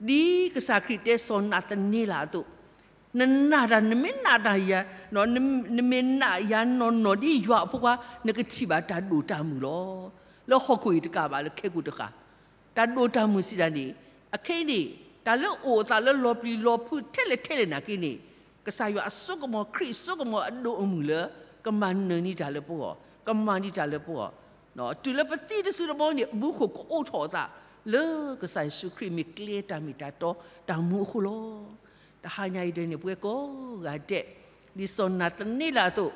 ဒ်ကစၢ်ခရံာ်တဲစီၤနၤသန့လးအသိး, နနာ်တၢ်, နမ့ၢ်နာ်တၢ်ယၤ, နမ့ၢ်နာ်ယၤနီၢ်နီၢ်ဒ်ယွၤအဖိခွါ, နကထံၣ်ဘၣ်တၢ်ဒိၣ်တၢ်မုၢ်လီၤ. လၢဟီၣ်ခိၣ်အံၤတကးဘၣ် လၢခဲကိာ်တဃၣ်, တၢ်ဒိၣ်တၢ်မုၢ်စံးတၢ်န့ၣ်, အခဲအံၤန့ၣ် တၢ်လၢအိၣ်အသးလၢလီၤပျံၤလီၤဖုးထဲလဲၣ်ထဲလဲၣ်နာ်က့န့ၣ်, ကစၢ်ယွၤအစိကမီၤ, ခရံာ်အစိကမီၤအဒိၣ်အမုၢ်လၢ ကမၤနၢၤန့ၢ်တၢ်လၢပဂီၢ်, ကမၤန့ၢ်တၢ်လၢပဂီၢ် တုၤလၢပသံတစုတဘီန့ၣ် အမူခိၣ်ကအိးထီၣ်အသး လၢကစၢ်ယ့ၣ်ၡူးခရံာ်မ့ၢ်ကျဲတၢ်မ့ၢ်တၢ်တီတၢ်မူအဃိလီၤ. တဟါညါအံၤဒ်န့ၣ် ပဝဲကိးဂၤဒဲး, ဒ်စီၤနၤသန့လးအသိး,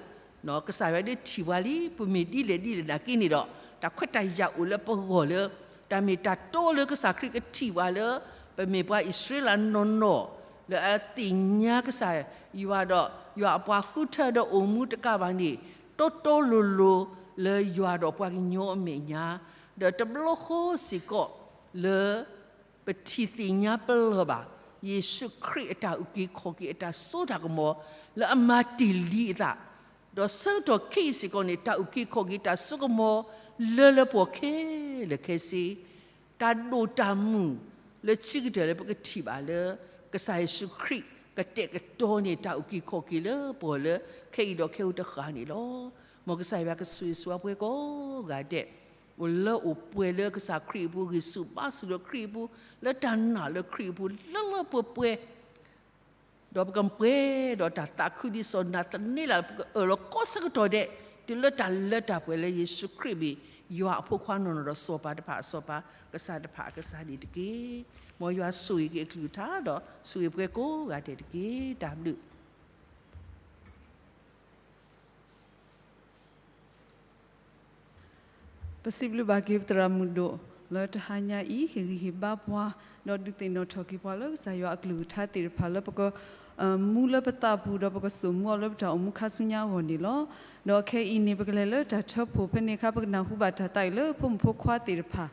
ကစၢ်ယွၤဒုးထံၣ်ပှၤလံ, ပမ့ၢ်ဒ်လဲၣ်ဒ်လဲၣ်နာ်က့န့ၣ်ဒီး, တၢ်ခွဲးတၢ်ယာ်အိၣ်လၢပဂီၢ်လၢ တၢ်မ့ၢ်တၢ်တီလၢကစၢ်ခရံာ်ကထံၣ်ပှၤလၢ ပမ့ၢ်ပှၤအံၣ်စရ့လးနီၢ်နီၢ် လၢအသ့ၣ်ညါကစၢ်ယွၤဒီး ယွၤအပှၤဃုထၢဒီးအိၣ်မူတကးဘၣ်န့ၣ်, တီတီလိၤလိၤလၢယွၤဒီးပှၤကညီအမဲာ်ညါ, ဒီးတဘျီဃီစ့ၢ်ကီးလၢ ပထံၣ်သ့ၣ်ညါပလၢၢ်ဘၣ် ယ့ၣ်ၡူးခရံာ်အတၢ်အုၣ်က့ၤခီၣ်က့ၤအတၢ်စိတၢ်ကမီၤ လၢအမၤတ့ၢ်လံအသး, ဒီးဆၢကတီၢ်ခဲအံၤစ့ၢ်ကီးန့ၣ် တၢ်အုၣ်က့ၤခီၣ်က့ၤတၢ်စိကမီၤလၢလၢပှဲၤပှဲၤခဲလၢာ်ခဲဆ့, တၢ်ဒိၣ်တၢ်မုၢ်လၢဆံးကတၢၢ်လၢပကထံၣ်ဘၣ်လၢ ကစၢ်ယ့ၣ်ၡူးခရံာ်ကတဲာ်ကတီၤန့ၢ် တၢ်အုၣ်က့ၤခီၣ်က့ၤလၢပဂီၢ်လၢခဲအံၤဒီးခဲအံၤတဃၣ်န့ၣ်လီၤ. မ်ကစၢ်ယွၤကဆိၣ်ဂ့ၤဆိၣ်ဝါပှၤကိးဂၤဒဲး အိၣ်လၢအိၣ်ပှဲၤလၢကစၢ်ခရံာ်အပူၤ, ဂံၢ်ဆူၣ်ဘါဆူၣ်လၢခရံာ်အပူၤ, လၢတၢ်နာ်လၢခရံာ်အပူၤ လၢလၢပှဲၤပှဲၤ, ဒီးပကပှဲၤဒီးတၢ်သးခုဒ်စီၤနၤသန့လး, ပကအၢၣ်လီၤကိးဆၢကတီၢ်ဒဲး တုၤလၢတၢ်လၢတၢ်ပှဲၤလၢယ့ၣ်ၡူးခရံာ်မ့ၢ် ယွၤအဖိခွါနီၢ်နီၢ်ဒီးစီၤပၤတဖၣ်အစီၤပၤ, ကစၢ်တဖၣ်အကစၢ်န့ၣ်တက့ၢ်. မ်ယွၤဆိၣ်ဂ့ၤက့ၤအကလုၢ်ကထါဒီး ဆိၣ်ဂ့ၤပှၤကိးဂၤဒဲးတက့ၢ်. တၢ်ဘျုး ပစံးဘျုးဘၣ်က့ၤပသရၣ်မုၣ်ဒိၣ် လၢတဟါညါအံၤ ဟ့ၣ်ဂံၢ်ဟ့ၣ်ဘါပှၤ, ဒီးဒုးသ့ၣ်နီၣ်ထီၣ်က့ၤပှၤလၢကစၢ်ယွၤအကလုၢ်ကထါသ့ၣ်တဖၣ်လၢပက မူလၢပသးပူၤ ဒီးပကစိာ်မူအီၤလၢပတၢ်အိၣ်မူခါဆူညါအဂီၢ်န့ၣ်လီၤ. ဒီးခဲအံၤန့ၣ် ပကလဲၤလၢတၢ်ထၢဖှိၣ်ဖဲန့ၣ်အခါ ပကနၢ်ဟူဘၣ်တၢ်သးအုးလၢဖိမုၣ်ဖိခွါသ့ၣ်တဖၣ်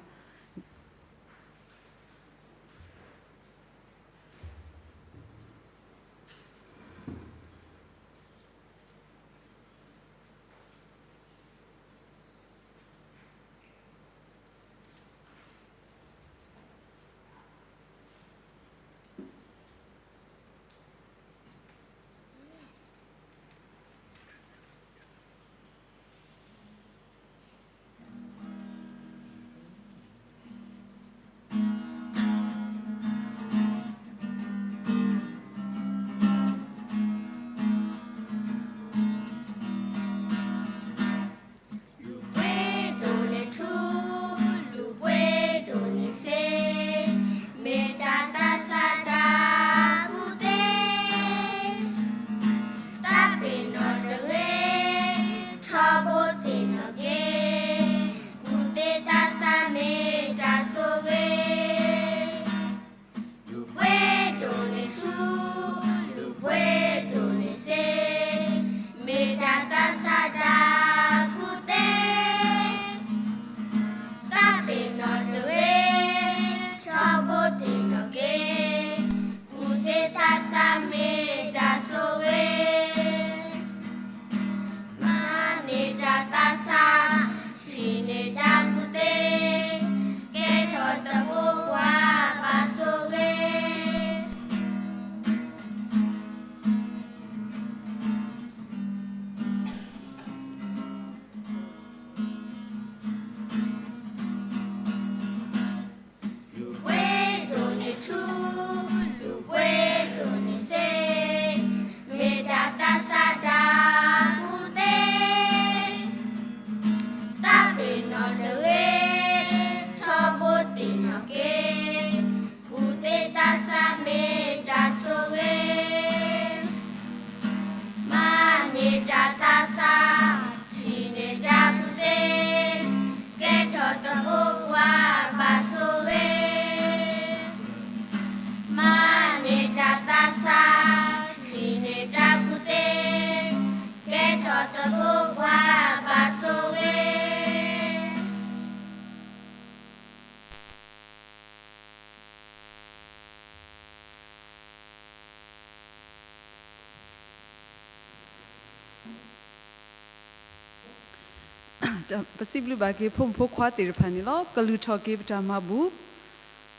ပစံးဘျုးဘၣ်က့ၤဖိမုၣ်ဖိခွါသ့ၣ်တဖၣ်န့ၣ်လီၤ. ပကလုၢ်ထီၣ်က့ၤပတၢ်မၤဘူၣ်.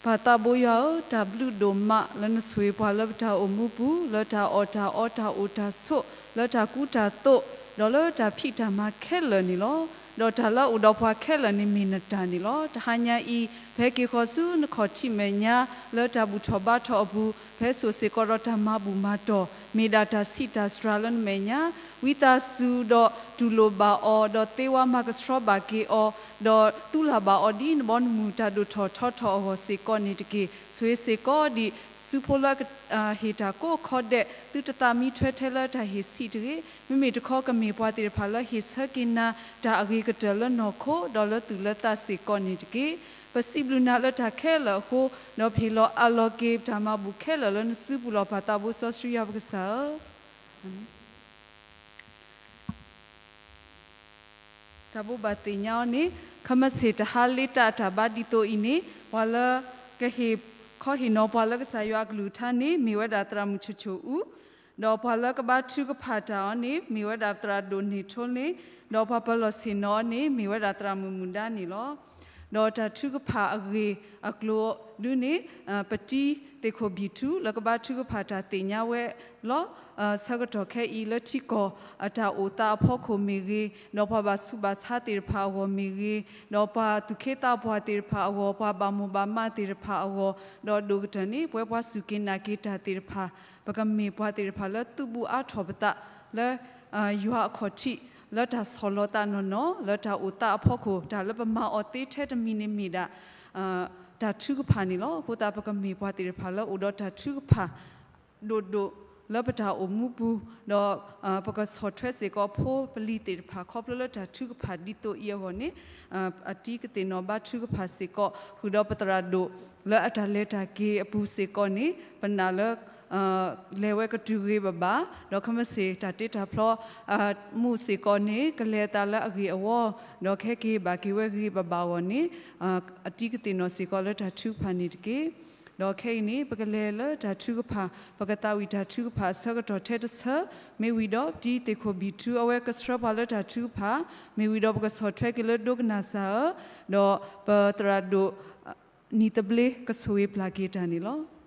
ပၢ်သးဘိယွၤဧၢ, တၢ်ဘျုးဒိၣ်မးလၢနဆိၣ်ဂ့ၤပှၤလၢပတၢ်အိၣ်မူပူၤ, လၢတၢ်အီၣ်တၢ်အီ, တၢ်အိၣ်တၢ်ဆိး, လၢတၢ်ကူတၢ်သိး, ဒီးလၢတၢ်ဖံးတၢ်မၤခဲလၢာ်န့ၣ်လီၤ. ဒီးတၢ်လၢအအိၣ်ဒီးပှၤခဲလၢာ်န့ၣ်မ့ၢ်နတၢ်န့ၣ်လီၤ. တဟါညါအံၤ ပဟဲက့ၤဃီၤဆူနခီၣ်ထံးမဲာ်ညါ လၢတၢ်ဘူၣ်ထီၣ်ဘါထီၣ်အပူၤ, ပဟဲစိာ်စ့ၢ်ကီးဒီးတၢ်မၤဘူၣ်မၤတီၢ်, မ့ၢ်ဒၣ်တၢ်ဆံးတၢ်စှၤလၢနမဲာ်ညါ, ဝံသးစူၤဒီးတူၢ်လိာ်ဘၣ်အီၤ, ဒီးသ့ဝါမၤကဆှီဘၣ်က့ၤအီၤ, ဒီးသူလၢ်ဘၣ်အီၤဒ်နဘီနမုၢ်တၢ်ဒိၣ်ထီၣ်ထီထီၣ်အဂီၢ်စ့ၢ်ကီးန့ၣ်တက့ၢ်. ဆိၣ်ဂ့ၤစ့ၢ်ကီးဒံး စုဖိလၢ ဟ့ၣ်တၢ်ကိးခီဒဲး, သုတသးမံထွဲထဲလၢတၢ်ဟ့ၣ်ဆံးတဂ့ၤ, မ့မ့ၢ်တခီကမ့ၢ်ပှၤသ့ၣ်တဖၣ်လၢဟ့ၣ်ဆၢက့ၤနၤ တၢ်အဂ့ၤကတၢၢ်လၢနီၢ်ခိ ဒီးလၢသူၣ်လၢသးစ့ၢ်ကီးန့ၣ်တက့ၢ်. ပစံးဘျုးနၤလၢတၢ်ခဲလၢာ်အဃိ, ဒီးပဟ့ၣ်လီၤအးလီၤက့ၤပတၢ်မၤဘူၣ်ခဲလၢာ်လၢနစုပူၤလီၤ. ပၢ်သးဘိစီဆှံယွၤပကစၢ်ဧၢ, တၢ်ဘိးဘၣ်သ့ၣ်ညါအီၤန့ၣ်, ခမ့ၢ်စ့ၢ်တဟါလ့တၢ်အတၢ်ဘါဒ်သိးအံၤန့ၣ်, ပှၤလၢကဟ့ၣ်ခီဟ့ၣ်နီၤ ပှၤလၢကစၢ်ယွၤအကလုၢ်ကထါန့ၣ် မ့ၢ်ဝဲဒၣ်သရၣ်မုၣ်ဆိၣ်ဆိၣ်အူ, ဒီးပှၤလၢကဘါထုကဖၣ်တၢ်အီၤန့ၣ် မ့ၢ်ဝဲဒၣ်သရၣ်ဒိၣ်န့ၢ်ထိလ့, ဒီးပှၤပလီၢ်ဆ့ၣ်နီၤအီၤန့ၣ် မ့ၢ်ဝဲဒၣ်သရၣ်မုၣ်မုၢ်ဒါန့ၣ်လီၤ. ဒီးတၢ်ထုကဖၣ်အဂ့ၢ်အကျိၤဒုန့ၣ်, ပတံၤသ့ၣ်ခိၣ်ဘံၣ်ထူ လၢကဘါထုကဖၣ်တၢ်သ့ၣ်ညါဝဲလီၤ. ဆၢကတီၢ်ခဲအံၤလၢထံကီၢ်အတၢ်အိၣ်သးအဖီခိၣ်မ့ၢ်ဂ့ၤ, ဒီးပှၤဘၣ်ဆူးဘၣ်ဆါသ့ၣ်တဖၣ်အဂီၢ်မ့ၢ်ဂ့ၤ, ဒီးပှၤသူၣ်က့သးပှၢ်သ့ၣ်တဖၣ်အဂီၢ်, ပှၤဘၣ်မိၢ်ဘၣ်မးသ့ၣ်တဖၣ်အဂီၢ်, ဒီးဒိၣ်ကတၢၢ်န့ၣ် ပဝဲပှၤစူၢ်က့ၤနာ်က့ၤတၢ်သ့ၣ်တဖၣ်, ပကမ့ၢ်ပှၤသ့ၣ်တဖၣ်လၢသုးဘူးအါထီၣ်ပသးလၢ ယွၤအခီၣ်ထံး, လၢတၢ်ဆီၣ်လီၤသးနီၢ်နီၢ်, လၢတၢ်အိၣ်သးအဖီခိၣ်, တၢ်လၢပမၤအီၤသ့ထဲတမံၤန့ၣ်မ့ၢ်ဒၣ် တၢ်ထုကဖၣ်န့ၣ်လီၤ. အဃိသတး ပကမ့ၢ်ပှၤသ့ၣ်တဖၣ်လၢအိၣ်ဒီးတၢ်ထုကဖၣ်ဒိၣ်ဒိၣ်လၢပတၢ်အိၣ်မူပူၤ, ဒီးပကဆီၣ်ထွဲစ့ၢ်ကီးဖိပလံၤသ့ၣ်တဖၣ် ခီဖျိလၢတၢ်ထုကဖၣ်ဒ်သိးအံၤအဂီၢ်န့ၣ်, အတံၤကသ့ၣ်နီၣ်ဘါထုကဖၣ်စ့ၢ်ကီး ဃုာ်ဒီးပသရၣ်ဒိၣ်လၢအတၢ်လဲၤတၢ်က့ၤအပူၤစ့ၢ်ကီးန့ၣ်, ပနာ်လၢ လဲၤဝဲကတုၤဂ့ၤဘၣ်ဘၣ်, ဒီးခမ့ၢ်စ့ၢ်တၢ်တ့တၢ်ဖျီ မူးစ့ၢ်ကီးန့ၣ် ကလဲၤအသးလၢအဂ့ၢ်အဝီ, ဒီးကဟဲက့ၤဘၣ်က့ၤဝဲဂ့ၤဂ့ၤဘၣ်ဘၣ်အဂီၢ်န့ၣ်, အတံၤကသ့ၣ်နီၣ်စ့ၢ်ကီးလၢတၢ်ထုကဖၣ်န့ၣ်တက့ၢ်. ဒီးခဲအံၤန့ၣ် ပကလဲၤလၢတၢ်ထုကဖၣ်, ပကသးဝံၣ်တၢ်ထုကဖၣ်အဆၢကတီၢ်ထဲတဆၢ, မ့ၢ်ဝံၤဒီးတံၤသ့ၣ်ခိၣ်ဘံၣ်ထူအဝဲကဆှၢပှၤလၢတၢ်ထုကဖၣ်, မ့ၢ်ဝံၤဒီးပကဆီၣ်ထွဲက့ၤလၢဒိကနၣ်စၢ်ဧၢ, ဒီးပသရၣ်ဒိၣ် နံၤသဘျ့ကဆိၣ်ဂ့ၤပျၢ်က့ၤတၢ်န့ၣ်လီၤ.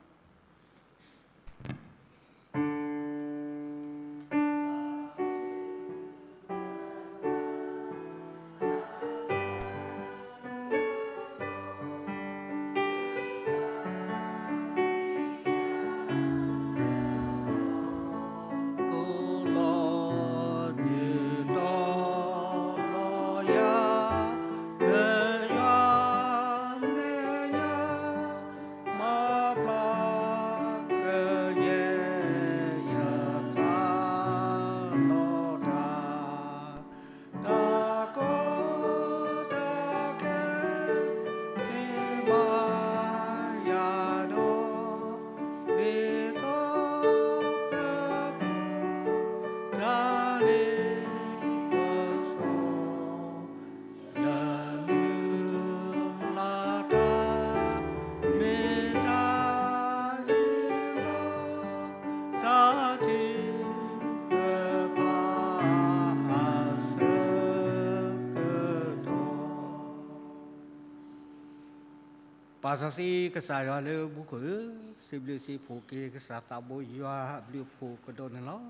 ပၢ်စီဆှံကစၢ်ယွၤလၢမူခိၣ်ဧၢ, စံးဘျုးစံးဖှိၣ်က့ၤကစၢ်သးဘိယွၤအဘျုးအဖှိၣ်ကဒီးန့ၣ်လီၤ.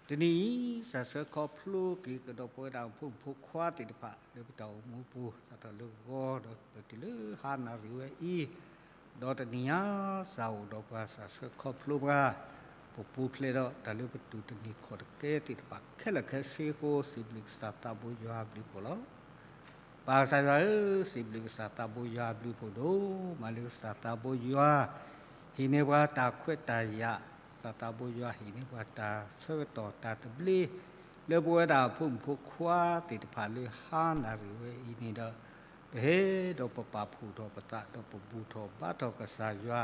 တနံၤအံၤ စၢ်ဆှၢခီဖျိက့ၤကဒီးပဝဲဒၣ်ဖိမုၣ်ဖိခွါသ့ၣ်တဖၣ် လၢပတၢ်အိၣ်မူပူၤ စးထီၣ်လၢဂီၤဒီးပတုၤလၢဟါနၣ်ရံၣ်ဝဲအံၤ, ဒီးတနံၤညါ စၢ်အိၣ်ဒီးပှၤ စၢ်ဆှၢခီဖျိပှၤ, ပပူၤဖျဲးဒီးတၢ်လၢပတူၢ်တန့ၢ်ခီၣ်တကဲသ့ၣ်တဖၣ်ခဲလၢာ်ခဲဆ့အဃိ စံးဘျုးကစၢ်သးဘိယွၤအဘျုးအဖှိၣ်လီၤ. ပၢ်ကစၢ်ယွၤဧၢ, စံးဘျုးကစၢ်သးဘိယွၤအဘျုးအဖှိၣ်ဒိၣ်မးလၢကစၢ်သးဘိယွၤ ဟ့ၣ်န့ၢ်ပှၤတၢ်ခွဲးတၢ်ယာ်, ကစၢ်သးဘိယွၤဟ့ၣ်န့ၢ်ပှၤတၢ်ဆၢကတီၢ်တၢ်သဘျ့ လၢပဝဲဒၣ်ဖိမုၣ်ဖိခွါသ့ၣ်တဖၣ်လၢဟါနၣ်ရံၣ်ဝဲအံၤန့ၣ်ဒီး, ပဟဲဒီးပပာ်ဖှိၣ်ထီၣ်ပသးဒီးပဘူၣ်ထီၣ်ဘါထီၣ်ကစၢ်ယွၤ